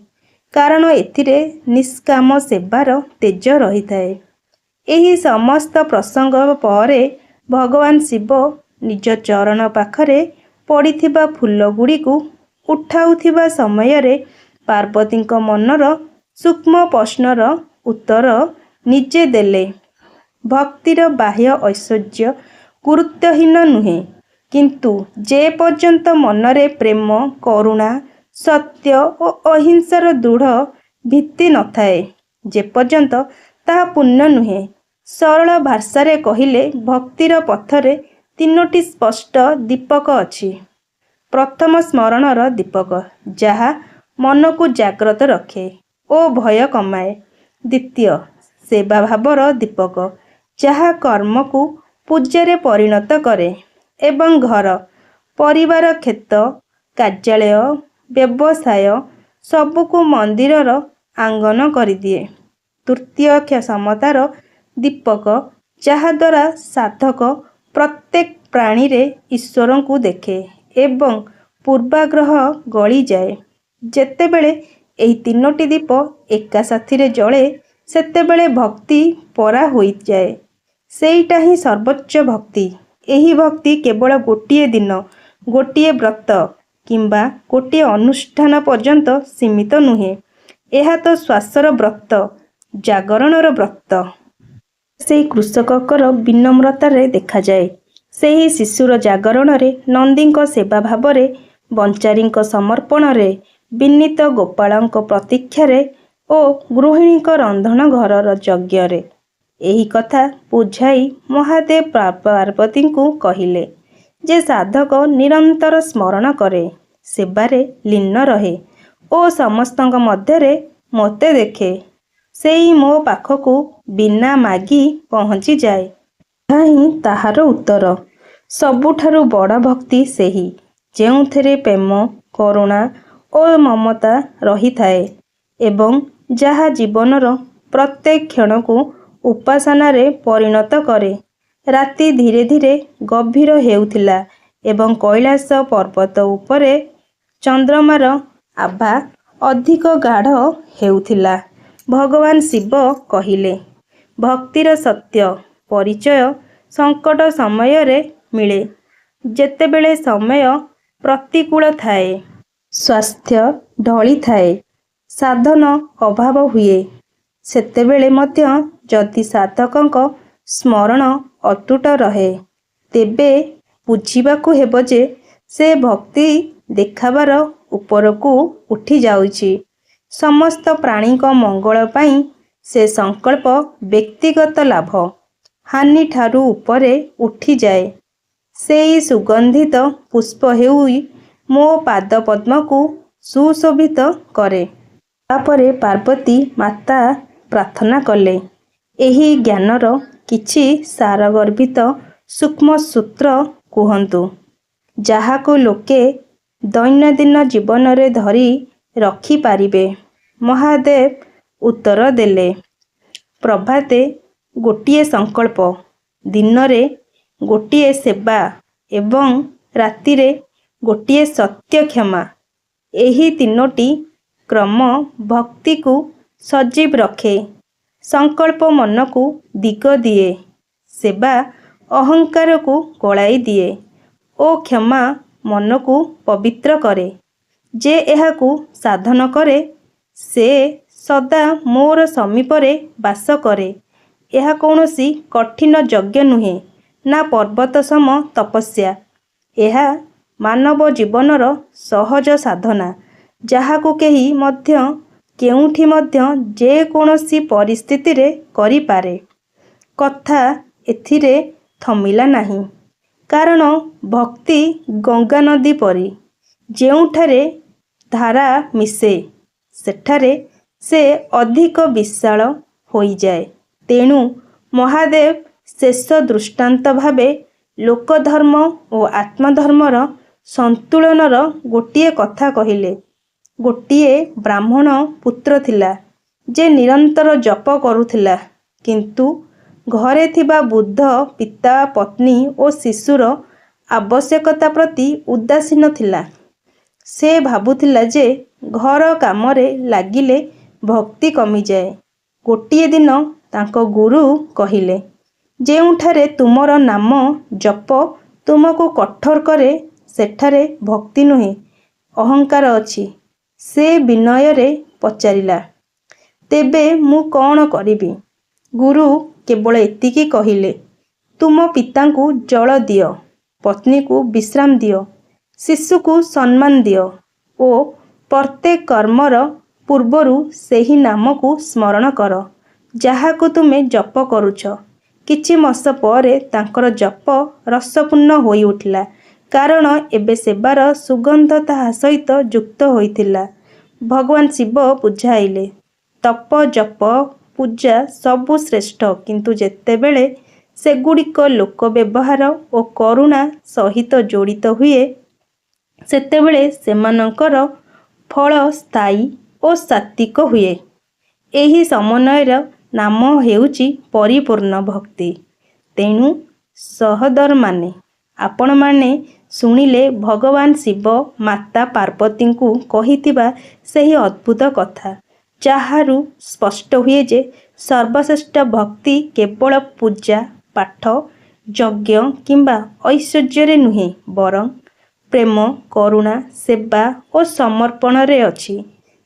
କାରଣ ଏଥିରେ ନିଷ୍କାମ ସେବାର ତେଜ ରହିଥାଏ। ଏହି ସମସ୍ତ ପ୍ରସଙ୍ଗ ପରେ ଭଗବାନ ଶିବ ନିଜ ଚରଣ ପାଖରେ ପଡ଼ିଥିବା ଫୁଲଗୁଡ଼ିକୁ ଉଠାଉଥିବା ସମୟରେ ପାର୍ବତୀଙ୍କ ମନର ସୂକ୍ଷ୍ମ ପ୍ରଶ୍ନର ଉତ୍ତର ନିଜେ ଦେଲେ। ଭକ୍ତିର ବାହ୍ୟ ଐଶ୍ୱର୍ଯ୍ୟ ଗୁରୁତ୍ୱହୀନ ନୁହେଁ, କିନ୍ତୁ ଯେପର୍ଯ୍ୟନ୍ତ ମନରେ ପ୍ରେମ, କରୁଣା, ସତ୍ୟ ଓ ଅହିଂସାର ଦୃଢ଼ ଭିତ୍ତି ନଥାଏ, ସେପର୍ଯ୍ୟନ୍ତ ତାହା ପୂର୍ଣ୍ଣ ନୁହେଁ। ସରଳ ଭାଷାରେ କହିଲେ, ଭକ୍ତିର ପଥରେ ତିନୋଟି ସ୍ପଷ୍ଟ ଦୀପକ ଅଛି। ପ୍ରଥମ, ସ୍ମରଣର ଦୀପକ, ଯାହା ମନକୁ ଜାଗ୍ରତ ରଖେ ଓ ଭୟ କମାଏ। ଦ୍ୱିତୀୟ, ସେବାଭାବର ଦୀପକ, ଯାହା କର୍ମକୁ ପୂଜାରେ ପରିଣତ କରେ ଏବଂ ଘର, ପରିବାର, କ୍ଷେତ, କାର୍ଯ୍ୟାଳୟ, ବ୍ୟବସାୟ ସବୁକୁ ମନ୍ଦିରର ଆଙ୍ଗନ କରିଦିଏ। ତୃତୀୟ, ସମତାର ଦୀପକ, ଯାହାଦ୍ୱାରା ସାଧକ ପ୍ରତ୍ୟେକ ପ୍ରାଣୀରେ ଈଶ୍ୱରଙ୍କୁ ଦେଖେ ଏବଂ ପୂର୍ବାଗ୍ରହ ଗଳିଯାଏ। ଯେତେବେଳେ ଏହି ତିନୋଟି ଦୀପ ଏକା ସାଥିରେ ଜଳେ, ସେତେବେଳେ ଭକ୍ତି ପରା ହୋଇଯାଏ। ସେଇଟା ହିଁ ସର୍ବୋଚ୍ଚ ଭକ୍ତି। ଏହି ଭକ୍ତି କେବଳ ଗୋଟିଏ ଦିନ, ଗୋଟିଏ ବ୍ରତ କିମ୍ବା ଗୋଟିଏ ଅନୁଷ୍ଠାନ ପର୍ଯ୍ୟନ୍ତ ସୀମିତ ନୁହେଁ। ଏହା ତ ଶ୍ୱାସର ବ୍ରତ, ଜାଗରଣର ବ୍ରତ। ସେହି କୃଷକର ବିନମ୍ରତାରେ ଦେଖାଯାଏ, ସେହି ଶିଶୁର ଜାଗରଣରେ, ନନ୍ଦୀଙ୍କ ସେବାଭାବରେ, ବଞ୍ଚାରୀଙ୍କ ସମର୍ପଣରେ, ବିନୀତ ଗୋପାଳଙ୍କ ପ୍ରତୀକ୍ଷାରେ ଓ ଗୃହିଣୀଙ୍କ ରନ୍ଧନ ଘରର ଯଜ୍ଞରେ। ଏହି କଥା ବୁଝାଇ ମହାଦେବ ପାର୍ବତୀଙ୍କୁ କହିଲେ, ଯେ ସାଧକ ନିରନ୍ତର ସ୍ମରଣ କରେ, ସେବାରେ ଲୀନ ରହେ ଓ ସମସ୍ତଙ୍କ ମଧ୍ୟରେ ମୋତେ ଦେଖେ, ସେଇ ମୋ ପାଖକୁ ବିନା ମାଗି ପହଞ୍ଚିଯାଏ। ଏହା ହିଁ ତାହାର ଉତ୍ତର। ସବୁଠାରୁ ବଡ଼ ଭକ୍ତି ସେହି, ଯେଉଁଥିରେ ପ୍ରେମ, କରୁଣା ଓ ମମତା ରହିଥାଏ ଏବଂ ଯାହା ଜୀବନର ପ୍ରତ୍ୟେକ କ୍ଷଣକୁ ଉପାସନାରେ ପରିଣତ କରେ। ରାତି ଧୀରେ ଧୀରେ ଗଭୀର ହେଉଥିଲା ଏବଂ କୈଳାସ ପର୍ବତ ଉପରେ ଚନ୍ଦ୍ରମାର ଆଭା ଅଧିକ ଗାଢ଼ ହେଉଥିଲା। ଭଗବାନ ଶିବ କହିଲେ, ଭକ୍ତିର ସତ୍ୟ ପରିଚୟ ସଙ୍କଟ ସମୟରେ ମିଳେ। ଯେତେବେଳେ ସମୟ ପ୍ରତିକୂଳ ଥାଏ, ସ୍ୱାସ୍ଥ୍ୟ ଢଳିଥାଏ, ସାଧନ ଅଭାବ ହୁଏ, ସେତେବେଳେ ମଧ୍ୟ ଯଦି ସାଧକଙ୍କ ସ୍ମରଣ ଅତୁଟ ରହେ, ତେବେ ବୁଝିବାକୁ ହେବ ଯେ ସେ ଭକ୍ତି ଦେଖାବାର ଉପରକୁ ଉଠିଯାଇଛି। ସମସ୍ତ ପ୍ରାଣୀଙ୍କ ମଙ୍ଗଳ ପାଇଁ ସେ ସଂକଳ୍ପ ବ୍ୟକ୍ତିଗତ ଲାଭ, ହାନିଠାରୁ ଉପରେ ଉଠିଯାଏ। ସେଇ ସୁଗନ୍ଧିତ ପୁଷ୍ପ ହୋଇ ମୋ ପାଦପଦ୍ମକୁ ସୁଶୋଭିତ କରେ। ତା'ପରେ ପାର୍ବତୀ ମାତା ପ୍ରାର୍ଥନା କଲେ, ଏହି ଜ୍ଞାନର କିଛି ସାରଗର୍ଭିତ ସୂକ୍ଷ୍ମ ସୂତ୍ର କୁହନ୍ତୁ, ଯାହାକୁ ଲୋକେ ଦୈନନ୍ଦିନ ଜୀବନରେ ଧରି ରଖିପାରିବେ। ମହାଦେବ ଉତ୍ତର ଦେଲେ, ପ୍ରଭାତେ ଗୋଟିଏ ସଂକଳ୍ପ, ଦିନରେ ଗୋଟିଏ ସେବା ଏବଂ ରାତିରେ ଗୋଟିଏ ସତ୍ୟ କ୍ଷମା। ଏହି ତିନୋଟି କ୍ରମ ଭକ୍ତିକୁ ସଜୀବ ରଖେ। ସଂକଳ୍ପ ମନକୁ ଦିଗ ଦିଏ, ସେବା ଅହଙ୍କାରକୁ ଗଳାଇ ଦିଏ ଓ କ୍ଷମା ମନକୁ ପବିତ୍ର କରେ। ଯେ ଏହାକୁ ସାଧନ କରେ, ସେ ସଦା ମୋର ସମୀପରେ ବାସ କରେ। ଏହା କୌଣସି କଠିନ ଯଜ୍ଞ ନୁହେଁ, ନା ପର୍ବତ ସମ ତପସ୍ୟା। ଏହା ମାନବ ଜୀବନର ସହଜ ସାଧନା, ଯାହାକୁ କେହି ମଧ୍ୟ, କେଉଁଠି ମଧ୍ୟ, ଯେକୌଣସି ପରିସ୍ଥିତିରେ କରିପାରେ। କଥା ଏଥିରେ ଥମିଲା ନାହିଁ। କାରଣ ଭକ୍ତି ଗଙ୍ଗାନଦୀ ପରି, ଯେଉଁଠାରେ ଧାରା ମିଶେ, ସେଠାରେ ସେ ଅଧିକ ବିଶାଳ ହୋଇଯାଏ। ତେଣୁ ମହାଦେବ ଶେଷ ଦୃଷ୍ଟାନ୍ତ ଭାବେ ଲୋକଧର୍ମ ଓ ଆତ୍ମଧର୍ମର ସନ୍ତୁଳନର ଗୋଟିଏ କଥା କହିଲେ। ଗୋଟିଏ ବ୍ରାହ୍ମଣ ପୁତ୍ର ଥିଲା, ଯେ ନିରନ୍ତର ଜପ କରୁଥିଲା, କିନ୍ତୁ ଘରେ ଥିବା ବୃଦ୍ଧ ପିତା, ପତ୍ନୀ ଓ ଶିଶୁର ଆବଶ୍ୟକତା ପ୍ରତି ଉଦାସୀନ ଥିଲା। ସେ ଭାବୁଥିଲା ଯେ ଘର କାମରେ ଲାଗିଲେ ଭକ୍ତି କମିଯାଏ। ଗୋଟିଏ ଦିନ ତାଙ୍କ ଗୁରୁ କହିଲେ, ଯେଉଁଠାରେ ତୁମର ନାମ ଜପ ତୁମକୁ କଠୋର କରେ, ସେଠାରେ ଭକ୍ତି ନୁହେଁ, ଅହଙ୍କାର ଅଛି। ସେ ବିନୟରେ ପଚାରିଲା, ତେବେ ମୁଁ କ'ଣ କରିବି? ଗୁରୁ କେବଳ ଏତିକି କହିଲେ, ତୁମ ପିତାଙ୍କୁ ଜଳ ଦିଅ, ପତ୍ନୀକୁ ବିଶ୍ରାମ ଦିଅ, ଶିଶୁକୁ ସମ୍ମାନ ଦିଅ ଓ ପ୍ରତ୍ୟେକ କର୍ମର ପୂର୍ବରୁ ସେହି ନାମକୁ ସ୍ମରଣ କର, ଯାହାକୁ ତୁମେ ଜପ କରୁଛ। କିଛି ମାସ ପରେ ତାଙ୍କର ଜପ ରସପୂର୍ଣ୍ଣ ହୋଇଉଠିଲା, କାରଣ ଏବେ ସେବାର ସୁଗନ୍ଧ ତାହା ସହିତ ଯୁକ୍ତ ହୋଇଥିଲା। ଭଗବାନ ଶିବ ବୁଝାଇଲେ, ତପ, ଜପ, ପୂଜା ସବୁ ଶ୍ରେଷ୍ଠ, କିନ୍ତୁ ଯେତେବେଳେ ସେଗୁଡ଼ିକ ଲୋକବ୍ୟବହାର ଓ କରୁଣା ସହିତ ଜଡ଼ିତ ହୁଏ, ସେତେବେଳେ ସେମାନଙ୍କର ଫଳ ସ୍ଥାୟୀ ଓ ସାତ୍ତ୍ୱିକ ହୁଏ। ଏହି ସମନ୍ୱୟର ନାମ ହେଉଛି ପରିପୂର୍ଣ୍ଣ ଭକ୍ତି। ତେଣୁ ସହୋଦରମାନେ, ଆପଣମାନେ ଶୁଣିଲେ ଭଗବାନ ଶିବ ମାତା ପାର୍ବତୀଙ୍କୁ କହିଥିବା ସେହି ଅଦ୍ଭୁତ କଥା, ଯାହାରୁ ସ୍ପଷ୍ଟ ହୁଏ ଯେ ସର୍ବଶ୍ରେଷ୍ଠ ଭକ୍ତି କେବଳ ପୂଜା ପାଠ, ଯଜ୍ଞ କିମ୍ବା ଐଶ୍ୱର୍ଯ୍ୟରେ ନୁହେଁ, ବରଂ ପ୍ରେମ, କରୁଣା, ସେବା ଓ ସମର୍ପଣରେ ଅଛି।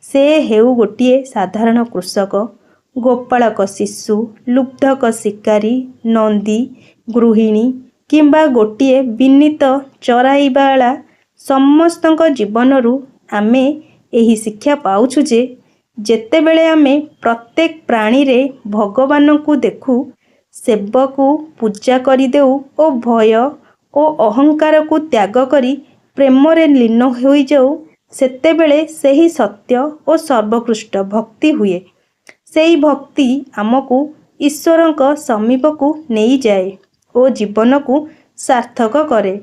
ସେ ହେଉ ଗୋଟିଏ ସାଧାରଣ କୃଷକ, ଗୋପାଳକ ଶିଶୁ, ଲୁବ୍ଧକ ଶିକାରୀ, ନନ୍ଦୀ, ଗୃହିଣୀ କିମ୍ବା ଗୋଟିଏ ବିନୀତ ଚରାଇବାଳା, ସମସ୍ତଙ୍କ ଜୀବନରୁ ଆମେ ଏହି ଶିକ୍ଷା ପାଉଛୁ ଯେ ଯେତେବେଳେ ଆମେ ପ୍ରତ୍ୟେକ ପ୍ରାଣୀରେ ଭଗବାନଙ୍କୁ ଦେଖୁ, ସେବକୁ ପୂଜା କରିଦେଉ ଓ ଭୟ ଓ ଅହଙ୍କାରକୁ ତ୍ୟାଗ କରି ପ୍ରେମରେ ଲୀନ ହୋଇଯାଉ, ସେତେବେଳେ ସେହି ସତ୍ୟ ଓ ସର୍ବୋତ୍କୃଷ୍ଟ ଭକ୍ତି ହୁଏ। ସେହି ଭକ୍ତି ଆମକୁ ଈଶ୍ୱରଙ୍କ ସମୀପକୁ ନେଇଯାଏ ଓ ଜୀବନକୁ ସାର୍ଥକ କରେ।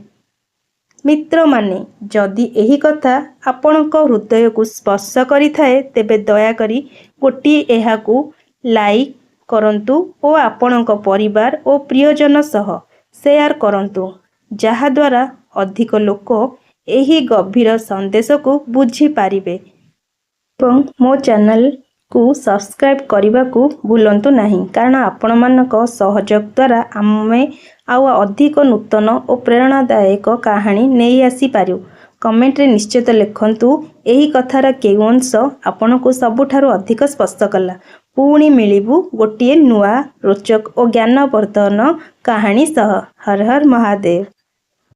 ମିତ୍ରମାନେ, ଯଦି ଏହି କଥା ଆପଣଙ୍କ ହୃଦୟକୁ ସ୍ପର୍ଶ କରିଥାଏ, ତେବେ ଦୟାକରି ଗୋଟିଏ ଏହାକୁ ଲାଇକ୍ କରନ୍ତୁ ଓ ଆପଣଙ୍କ ପରିବାର ଓ ପ୍ରିୟଜନ ସହ ସେୟାର କରନ୍ତୁ, ଯାହାଦ୍ୱାରା ଅଧିକ ଲୋକ ଏହି ଗଭୀର ସନ୍ଦେଶକୁ ବୁଝିପାରିବେ। ଏବଂ ମୋ ଚ୍ୟାନେଲକୁ ସବସ୍କ୍ରାଇବ୍ କରିବାକୁ ଭୁଲନ୍ତୁ ନାହିଁ, କାରଣ ଆପଣମାନଙ୍କ ସହଯୋଗ ଦ୍ୱାରା ଆମେ ଆଉ ଅଧିକ ନୂତନ ଓ ପ୍ରେରଣାଦାୟକ କାହାଣୀ ନେଇ ଆସିପାରୁ। କମେଣ୍ଟରେ ନିଶ୍ଚିତ ଲେଖନ୍ତୁ ଏହି କଥାର କେଉଁ ଅଂଶ ଆପଣଙ୍କୁ ସବୁଠାରୁ ଅଧିକ ସ୍ପର୍ଶ କଲା। ପୁଣି ମିଳିବୁ ଗୋଟିଏ ନୂଆ ରୋଚକ ଓ ଜ୍ଞାନବର୍ଦ୍ଧନ କାହାଣୀ ସହ। ହର ହର ମହାଦେବ।